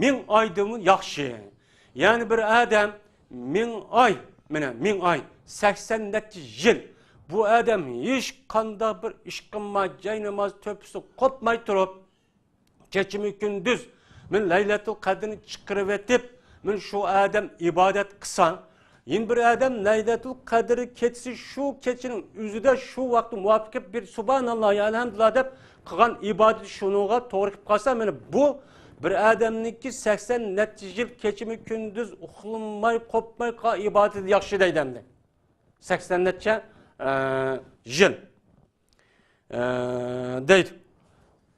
مىڭ ئايدىنمۇ ياخشى. يەنى بىر ئادەم مىڭ ئاي، مانا مىڭ ئاي، سەكسەن نەچچە يىل. بۇ ئادەم ھېچ قانداق بىر ئىش قىلماي، جاي ناماز تۆپىسى قوپماي تۇرۇپ، كېچىمۇ كۈندۈز مەن لەيلەتۇل قەدىرنى چىقىرىۋېتىپ، مەن شۇ ئادەم ئىبادەت قىلسا، يەنە بىر ئادەم لەيلەتۇل قەدىر كېچىسى شۇ كېچىنىڭ ئۆزىدە شۇ ۋاقىتتا مۇۋاپىق بىر سۇبھاناللا، يا ئەلھەمدۇلىللا دەپ قىلغان ئىبادىتى شۇنىڭغا توغرا كېلىپ قالسا، مانا بۇ بىر ئادەمنىڭكى سەكسەن نەچچە يىل كېچىمۇ كۈندۈز ئۇخلىماي، قوپماي قىلغان ئىبادىتى ياخشى دەيدۇ ئەمدى. سەكسەن نەچچە، ئە، يىل. ئە، دەيدۇ.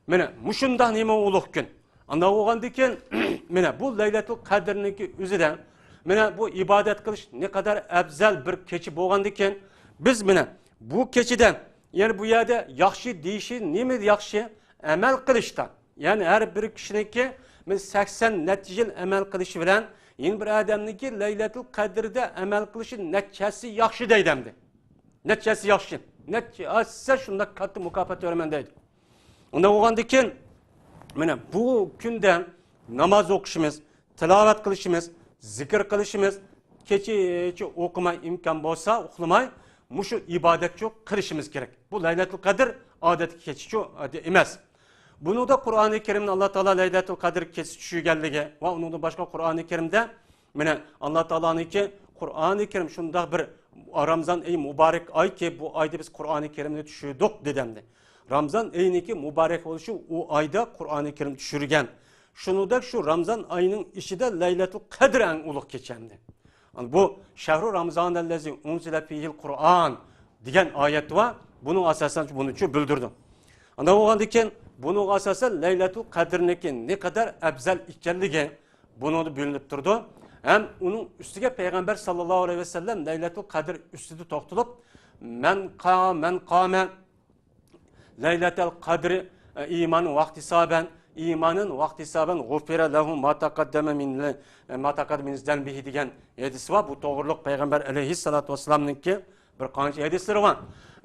مانا مۇشۇنداق نېمە ئۇلۇغ كۈن. ئانداق بولغاندىكىن، مانا بۇ لەيلەتۇل قەدىرنىڭكى ئۆزىدە، مانا بۇ ئىبادەت قىلىش نەقەدەر ئەپزەل بىر كېچە بولغاندىكىن، بىز مانا بۇ كېچىدە، يەنى بۇ يەردە ياخشى دېيىشى نېمە ياخشى؟ ئەمەل قىلىشتا. يەنى ھەر بىر كىشىنىڭكى مانا سەكسەن نەچچە يىل ئەمەل قىلىشى بىلەن، يەنە بىر ئادەمنىڭكى لەيلەتۇل قەدىردە ئەمەل قىلىشى نەچچە ھەسسە ياخشى دەيدۇ ئەمدى. نەچچە ھەسسە ياخشى، نەچچە ھەسسە شۇنداق كاتتا مۇكاپات بېرىمەن دەيدۇ. ئۇنداق بولغاندىكىن، مانا بۇ كۈندە ناماز ئوقۇشىمىز، تىلاۋەت قىلىشىمىز، زىكىر قىلىشىمىز، كېچىچە ئوقۇماي، ئىمكان بولسا ئۇخلىماي، مۇشۇ ئىبادەتچۇ قىلىشىمىز كېرەك. بۇ لەيلەتۇل قەدىر ئادەتتىكى كېچىچۇ ئادەتتە ئەمەس. بۇنىڭدا قۇرئانى كەرىمدە ئاللا تائالا لەيلەتۇل قەدىر كېچىسى چۈشۈرگەنلىكى ۋە ئۇنىڭدىن باشقا قۇرئانى كەرىمدە، مانا، ئاللا تائالانىڭكى قۇرئانى كەرىم شۇنداق بىر رامزان ئېيى مۇبارەك ئايكى، بۇ ئايدا بىز قۇرئانى كەرىمنى چۈشۈردۇق دېدى ئەمدى. رامزان ئېيىنىڭكى مۇبارەك بولۇشى ئۇ ئايدا قۇرئانى كەرىم چۈشۈرگەن. شۇنىڭدەك شۇ رامزان ئايىنىڭ ئىچىدە لەيلەتۇل قەدر ئەڭ ئۇلۇغ كېچە ئەمدى. بۇ شەھرۇ رامزانەللەزى ئۇنزىلە فىھىل قۇرئان دېگەن ئايەت بار. بۇنىڭ ئاساسەن بۇنى چۈ بىلدۈردى. ئانداق بولغاندىكىن بۇنىڭغا ئاساسەن لەيلەتۇل قەدىرنىڭكى نەقەدەر ئەپزەل ئىكەنلىكى بۇنىڭدا بىلىنىپ تۇرىدۇ. ھەم ئۇنىڭ ئۈستىگە پەيغەمبەر ساللاللاھۇ ئەلەيھى ۋەسەللەم لەيلەتۇل قەدىر ئۈستىدە توختىلىپ، مەن قا-، مەن قامە لەيلەتەل قەدرى ئىمانەن ۋەھتىسابەن، ئىمانەن ۋەھتىسابەن غۇفىرە لەھۇ ما تەقەددەمە مىن، ما تەقەددەمە مىن زەنبىھى دېگەن ھەدىس بار. بۇ توغرۇلۇق پەيغەمبەر ئەلەيھىسسالاتۇ ۋەسسالامنىڭكى بىر قانچە ھەدىسلىرى بار.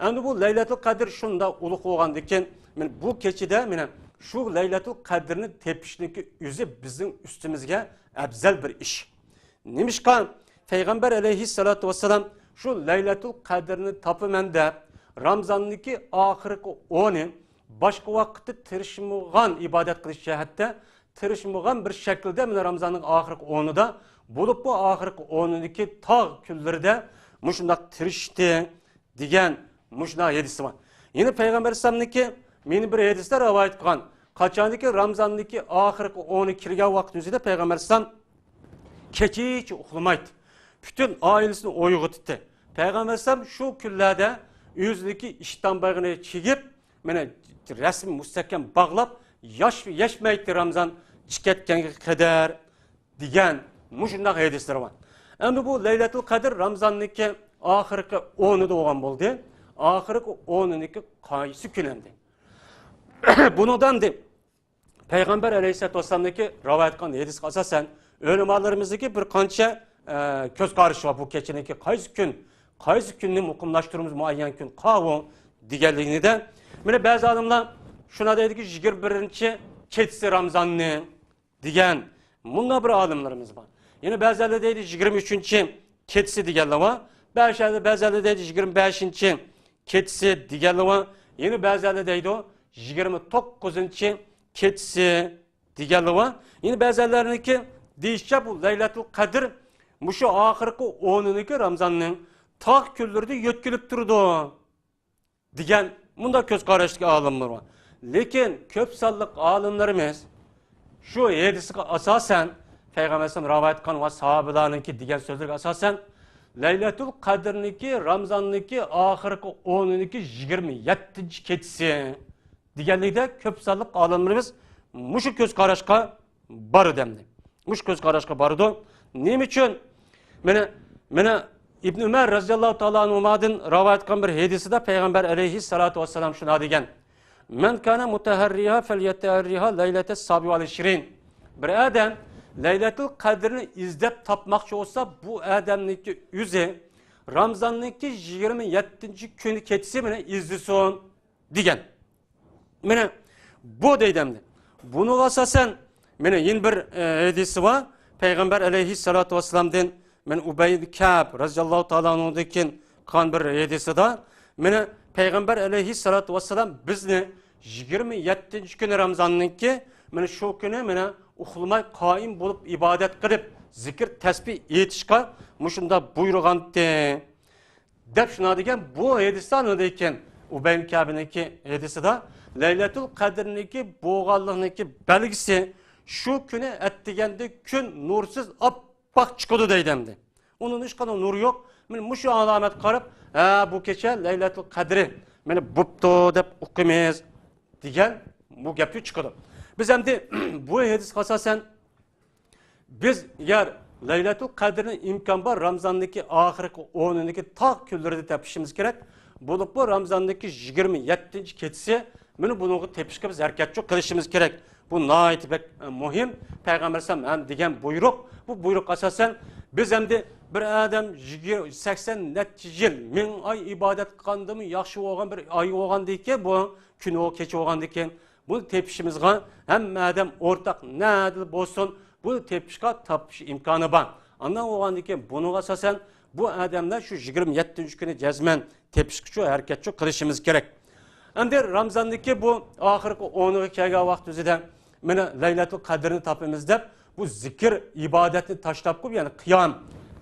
ئەمدى بۇ لەيلەتۇل قەدىر شۇنداق ئۇلۇغ بولغاندىكىن، مانا بۇ كېچىدە، مانا شۇ لەيلەتۇل قەدىرنى تېپىشنىڭكى ئۆزى بىزنىڭ ئۈستىمىزگە ئەپزەل بىر ئىش. نېمىشقا پەيغەمبەر ئەلەيھىسسالاتۇ ۋەسسالام شۇ لەيلەتۇل قەدىرنى تاپىمەن دەپ، رامزاننىڭكى ئاخىرقى ئونى باشقا ۋاقىتتا تىرىشمىغان، ئىبادەت قىلىش جەھەتتە تىرىشمىغان بىر شەكىلدە، مانا رامزاننىڭ ئاخىرقى ئونىدا، بولۇپمۇ ئاخىرقى ئونىدىكى تاغ كۈنلىرىدە مۇشۇنداق تىرىشتى دېگەن مۇشۇنداق ھەدىسى بار. يەنە پەيغەمبەر ئەلەيھىسسالامنىڭكى، مېنى بىر ھەدىسلەر رىۋايەت قىلغان، قاچاندىكى رامزاندىكى ئاخىرقى ئونى كىرگەن ۋاقىت ئۆزىدە پەيغەمبەر ئەلەيھىسسالام كېچىچە ئۇخلىمايتتى. پۈتۈن ئائىلىسىنى ئويغىتىتتى. پەيغەمبەر ئەلەيھىسسالام شۇ كۈنلەردە ئۆزىنىڭكى ئىشتان بايغىنى چىگىپ، مانا رەسمىي مۇستەھكەم باغلاپ، ياش-، يەشمەيتتى رامزان چىقىۋەتكەنگە قەدەر دېگەن مۇشۇنداق ھەدىسلىرى بار. ئەمدى بۇ لەيلەتۇل قەدىر رامزاننىڭكى ئاخىرقى ئونىدا بولغان بولدى. ئاخىرقى ئونىنىڭكى قايسى كۈن ئەمدى؟ بۇنىڭدا ئەمدى پەيغەمبەر ئەلەيھىسسالاتۇ ۋەسسالامنىڭكى رىۋايەت قىلغان ھەدىسكە ئاساسەن، ئۆلىمالىرىمىزنىڭكى بىر قانچە، ئە، كۆز قارىشى بار. بۇ كېچىنىڭكى قايسى كۈن، قايسى كۈننى مۇقىملاشتۇرىمىز، مۇئەييەن كۈن قاۋۇ دېگەنلىكىنى دە. مانا بەزى ئالىملار شۇنداق دەيدىكى، يىگىرمە بىرىنچى كېچىسى رامزاننىڭ دېگەن مۇنداق بىر ئالىملىرىمىز بار. يەنە بەزىلەر دەيدۇ، يىگىرمە ئۈچىنچى كېچىسى دېگەنلەر بار. بەزىلەر، بەزىلەر دەيدۇ، يىگىرمە بەشىنچى كېچىسى دېگەنلەر بار. يەنە بەزىلەر دەيدۇ، يىگىرمە توققۇزىنچى كېچىسى دېگەنلىرى بار. يەنە بەزىلەرنىڭكى دېيىشىچە، بۇ لەيلەتۇل قەدىر مۇشۇ ئاخىرقى ئونىنىكى رامزاننىڭ تاق كۈنلىرىدە يۆتكىلىپ تۇرىدۇ دېگەن مۇنداق كۆز قاراشتىكى ئالىملار بار. لېكىن كۆپ سانلىق ئالىملىرىمىز شۇ ھەدىسكە ئاساسەن، پەيغەمبەر ئەلەيھىسسالام رىۋايەت قىلغان ۋە ساھابىلارنىڭكى دېگەن سۆزلىرىگە ئاساسەن، لەيلەتۇل قەدىرنىڭكى رامزاننىڭكى ئاخىرقى ئونىنىڭكى يىگىرمە يەتتىنچى كېچىسى دېگەنلىكتە، كۆپ سانلىق ئالىملىرىمىز مۇشۇ كۆز قاراشقا بارىدۇ ئەمدى. مۇشۇ كۆز قاراشقا بارىدۇ. نېمە ئۈچۈن؟ مانا، مانا ئىبن ئۆمەر رەزىياللاھۇ تائالا ئەنھۇمادىن رىۋايەت قىلغان بىر ھەدىسىدە پەيغەمبەر ئەلەيھىسسالاتۇ ۋەسسالام شۇنداق دېگەن: مەن كانە مۇتەھەررىھا فەليەتەھەررىھا لەيلەتەس سابىئە ۋەل ئىشرىن. بىر ئادەم لەيلەتۇل قەدرنى ئىزدەپ تاپماقچى بولسا، بۇ ئادەمنىڭكى ئۆزى رامزاننىڭكى يىگىرمە يەتتىنچى كۈنى كېچىسى مانا ئىزدىسۇن دېگەن. مانا بۇ دەيدۇ ئەمدى. بۇنىڭغا ئاساسەن، مانا يەنە بىر، ئە، ھەدىسى بار. پەيغەمبەر ئەلەيھىسسالاتۇ ۋەسسالامدىن، مانا ئۇبەي ئىبن كەئب رەزىياللاھۇ تائالا ئەنھۇدىن كېيىن قىلغان بىر ھەدىسىدە، مانا پەيغەمبەر ئەلەيھىسسالاتۇ ۋەسسالام بىزنى يىگىرمە يەتتىنچى كۈنى رامزاننىڭكى، مانا شۇ كۈنى، مانا ئۇخلىماي قائىم بولۇپ ئىبادەت قىلىپ، زىكىر تەسبىھ ئېيتىشقا مۇشۇنداق بۇيرۇغانتى. دەپ شۇنداق دېگەن. بۇ ھەدىستە ئاندىن كېيىن ئۇبەي ئىبن كەئبنىڭكى ھەدىسىدە لەيلەتۇل قەدىرنىڭكى بولغانلىقىنىڭكى بەلگىسى شۇ كۈنى ئەتىگەندە كۈن نۇرسىز ئاپئاق چىقىدۇ دەيدۇ ئەمدى. ئۇنىڭ ھېچقانداق نۇرى يوق. مانا مۇشۇ ئالامەتكە قاراپ، ھە، بۇ كېچە لەيلەتۇل قەدرى، مانا بوپتۇ دەپ ئۇقىمىز دېگەن بۇ گەپتىن چىقىدۇ. بىز ئەمدى بۇ ھەدىسكە ئاساسەن، بىز ئەگەر لەيلەتۇل قەدرنى ئىمكان بار رامزاندىكى ئاخىرقى ئونىنىڭكى تاق كۈنلىرىدە تېپىشىمىز كېرەك. بولۇپمۇ رامزاندىكى يىگىرمە يەتتىنچى كېچىسى، مانا بۇنىڭغا تېپىشقا بىز ھەرىكەتچۇ قىلىشىمىز كېرەك. بۇ ناھايىتى بەك، ئە، مۇھىم. پەيغەمبەر ئەلەيھىسسالام ھەم دېگەن بۇيرۇق. بۇ بۇيرۇق ئاساسەن بىز ئەمدى بىر ئادەم يىگىر-، سەكسەن نەچچە يىل، مىڭ ئاي ئىبادەت قىلغاندىمۇ ياخشى بولغان بىر ئاي بولغاندىكىن، بۇ كۈن بولغان، كېچە بولغاندىكىن، بۇنى تېپىشىمىزغا ھەممە ئادەم ئورتاق نەدىلا بولسۇن، بۇنى تېپىشقا، تاپىش ئىمكانى بار. ئانداق بولغاندىكىن بۇنىڭغا ئاساسەن بۇ ئادەملەر شۇ يىگىرمە يەتتىنچى كۈنى جەزمەن تېپىشقىچۇ ھەرىكەتچۇ قىلىشىمىز كېرەك. ئەمدى رامزاندىكى بۇ ئاخىرقى ئونىغا كەلگەن ۋاقىت ئۆزىدە مانا لەيلەتۇل قەدىرنى تاپىمىز دەپ، بۇ زىكىر ئىبادەتنى تاشلاپ قويۇپ، يەنى قىيام،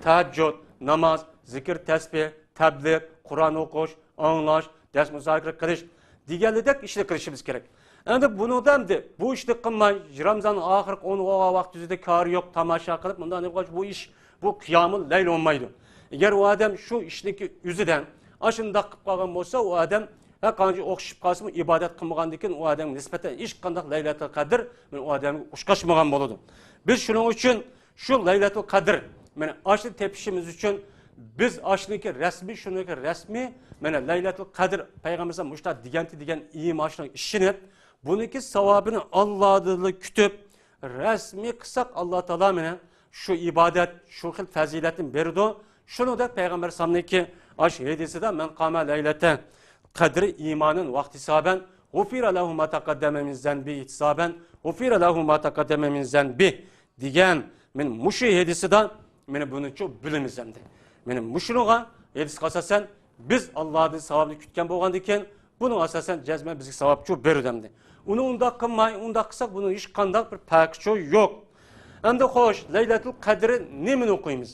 تەھەججۇد، ناماز، زىكىر تەسبىھ، تەبلىغ، قۇرئان ئوقۇش، ئاڭلاش، دەرس مۇزاكىرە قىلىش دېگەنلىدەك ئىشنى قىلىشىمىز كېرەك. ئەمدى بۇنىڭدا ئەمدى بۇ ئىشنى قىلماي، رامزان ئاخىرقى ئون بولغان ۋاقىت ئۆزىدە كارى يوق، تاماشا قىلىپ، مۇنداق دەپ قويۇش، بۇ ئىش، بۇ قىيامۇل لەيل بولمايدۇ. ئەگەر ئۇ ئادەم شۇ ئىشنىڭكى ئۆزىدە ئاشۇنداق قىلىپ قالغان بولسا، ئۇ ئادەم ھەر قانچە ئوخشىشىپ قالسىمۇ، ئىبادەت قىلمىغاندىن كېيىن ئۇ ئادەمگە نىسبەتەن ھېچقانداق لەيلەتۇل قەدىر مانا ئۇ ئادەمگە ئوخشاشمىغان بولىدۇ. بىز شۇنىڭ ئۈچۈن شۇ لەيلەتۇل قەدىر، مانا ئاشۇنى تېپىشىمىز ئۈچۈن بىز ئاشۇنىڭكى رەسمىي، شۇنىڭكى رەسمىي، مانا لەيلەتۇل قەدىر پەيغەمبىرىمىز مۇشۇنداق دېگەنتى دېگەن ئىمانغا ئىشىنىپ، بۇنىڭكى ساۋابىنى ئاللادىنلا كۈتۈپ، رەسمىي قىلساق، ئاللا تائالا مانا شۇ ئىبادەت، شۇ خىل پەزىلەتنى بېرىدۇ. شۇنىڭدەك پەيغەمبەر ئەلەيھىسسالامنىڭكى ئاشۇ ھەدىسىدە، مەن قامە لەيلەتە قەدرى ئىمانەن ۋەھتىسابەن، غۇفىرە لەھۇ ما تەقەددەمە مىن زەنبى ئىھتىسابەن، غۇفىرە لەھۇ ما تەقەددەمە مىن زەنبى دېگەن، مانا مۇشۇ ھەدىسىدە مانا بۇنىچۇ بىلىمىز ئەمدى. مانا مۇشۇنىڭغا، ھەدىسكە ئاساسەن، بىز ئاللادىن ساۋابنى كۈتكەن بولغاندىكىن، بۇنىڭ ئاساسەن جەزمەن بىزگە ساۋابچۇ بېرىدۇ ئەمدى. ئۇنى ئۇنداق قىلماي، ئۇنداق قىلساق، بۇنىڭ ھېچقانداق بىر پەرقىچۇ يوق. ئەمدى خوش، لەيلەتۇل قەدرى نېمىنى ئوقۇيمىز؟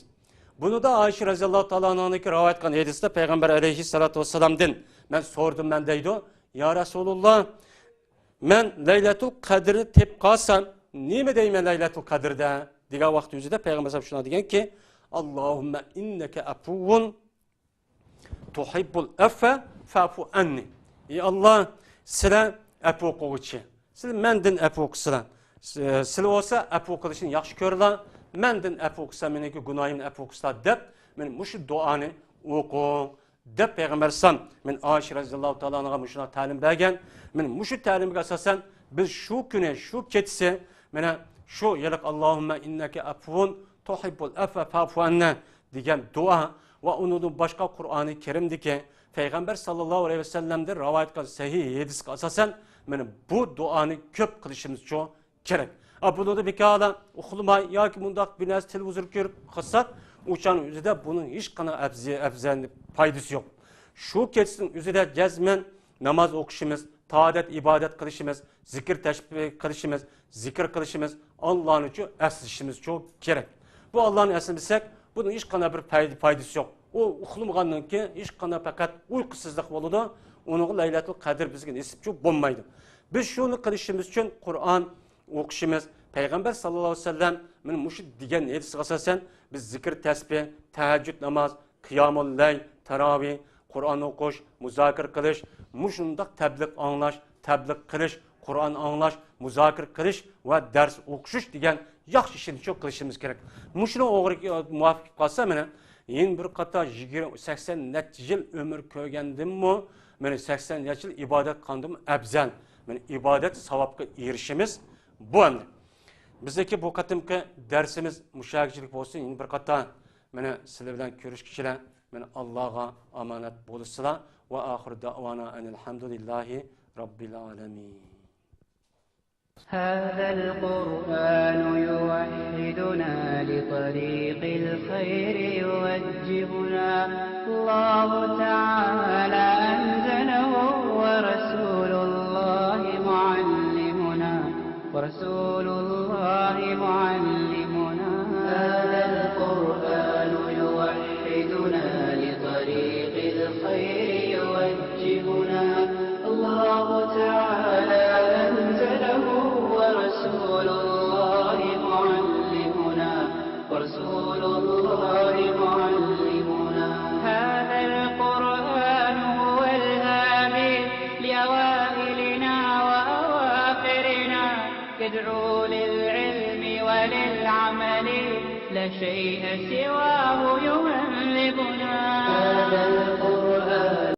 بۇنىدا ئائىشە رەزىياللاھۇ تائالا ئانھانىڭكى رىۋايەت قىلغان ھەدىستە پەيغەمبەر ئەلەيھىسسالاتۇ ۋەسسالامدىن مەن سورىدىم، مەن دەيدۇ، يا رەسۇلۇللا، مەن لەيلەتۇل قەدىرنى تېپىپ قالسام، نېمە دەيمەن لەيلەتۇل قەدىردە؟ دېگەن ۋاقىت ئۆزىدە پەيغەمبەر ئەلەيھىسسالام شۇنداق دېگەنكى، ئاللاھۇممە ئىننەكە ئەپۇۋۇن تۇھىببۇل ئەفۋە فەئفۇ ئەننى. ئى ئاللا، سىلە ئەپۇ قىلغۇچى. سىلە مەندىن ئەپۇ قىلسىلا. سىلە بولسا ئەپۇ قىلىشنى ياخشى كۆرىلا. مەندىن ئەپۇ قىلسا، مېنىڭكى گۇناھىمنى ئەپۇ قىلسىلا دەپ، مانا مۇشۇ دۇئانى ئوقۇڭ دەپ پەيغەمبەر ئەلەيھىسسالام مانا ئائىشە رەزىياللاھۇ تائالا ئانھاغا مۇشۇنداق تەلىم بەرگەن. مانا مۇشۇ تەلىمگە ئاساسەن بىز شۇ كۈنى، شۇ كېچىسى مانا شۇ ھېلىقى ئاللاھۇممە ئىننەكە ئەپۇۋۇن تۇھىببۇل ئەفۋە فەئفۇ ئەننە دېگەن دۇئا ۋە ئۇنىڭدىن باشقا قۇرئانى كەرىمدىكى پەيغەمبەر ساللاللاھۇ ئەلەيھى ۋەسەللەمدىن رىۋايەت قىلغان سەھىھ ھەدىسكە ئاساسەن مانا بۇ دۇئانى كۆپ قىلىشىمىزچۇ كېرەك. ئا، بۇنىڭدا بىكارلا ئۇخلىماي ياكى مۇنداق بىر نەرسە تېلېۋىزور كۆرۈپ قىلساق، ئۇ چاغنىڭ ئۆزىدە بۇنىڭ ھېچقانداق ئەپزى-، ئەپزەل پايدىسى يوق. شۇ كېچىسىنىڭ ئۆزىدە جەزمەن ناماز ئوقۇشىمىز، تائەت، ئىبادەت قىلىشىمىز، زىكىر تەسبىھ قىلىشىمىز، زىكىر قىلىشىمىز، ئاللانىچۇ ئەسلىشىمىزچۇ كېرەك. بۇ ئاللانى ئەسلىمىسەك، بۇنىڭ ھېچقانداق بىر پايدا-، پايدىسى يوق. ئۇ ئۇخلىمىغاندىن كېيىن ھېچقانداق پەقەت ئۇيقۇسىزلىق بولىدۇ. ئۇنىڭغا لەيلەتۇل قەدىر بىزگە نېسىپچۇ بولمايدۇ. بىز شۇنى قىلىشىمىز ئۈچۈن قۇرئان ئوقۇشىمىز، پەيغەمبەر ساللاللاھۇ ئەلەيھى ۋەسەللەم مانا مۇشۇ دېگەن ھەدىسىگە ئاساسەن، بىز زىكىر تەسبىھ، تەھەججۇد ناماز، قىيامۇل لەيل، تاراۋىھ، قۇرئان ئوقۇش، مۇزاكىرە قىلىش، مۇشۇنداق تەبلىغ ئاڭلاش، تەبلىغ قىلىش، قۇرئان ئاڭلاش، مۇزاكىرە قىلىش ۋە دەرس ئوقۇشۇش دېگەن ياخشى ئىشنى شۇ قىلىشىمىز كېرەك. مۇشۇنىڭ ئوغرىغا مۇۋاپىق كېلىپ قالسا، مانا يەنە بىر قاتار يىگىرمە، سەكسەن نەچچە يىل ئۆمۈر كۆرگەندىنمۇ، مانا سەكسەن نەچچە يىل ئىبادەت قىلغاندىنمۇ ئەۋزەل. مانا ئىبادەت ساۋابقا ئېرىشىمىز بۇ ئەمدى. بىزدىكى بۇ قېتىمقى دەرسىمىز مۇشۇ يەرگىچىلىك بولسۇن. يەنە بىر قاتار مانا سىلەر بىلەن كۆرۈشكىچىلەر مانا ئاللاغا ئامانەت بولۇشسىلەر. ۋە ئاخىرۇ دەئۋانا ئەنىل ھەمدۇلىللاھى رەببىل ئالەمىن. هذا القرآن يوحدنا، لطريق الخير يوجهنا. الله تعالى أنزله، ورسول الله معلمنا، ورسول الله معلمنا. هذا القرآن يوحدنا، لطريق الخير يوجهنا. الله تعالى أنزله، ورسول الله معلمنا، ورسول الله معلمنا. هذا القرآن هو الهادي لأوائلنا وأواخرنا، يدعو للعلم وللعمل، لا شيء سواه يهذبنا. هذا القرآن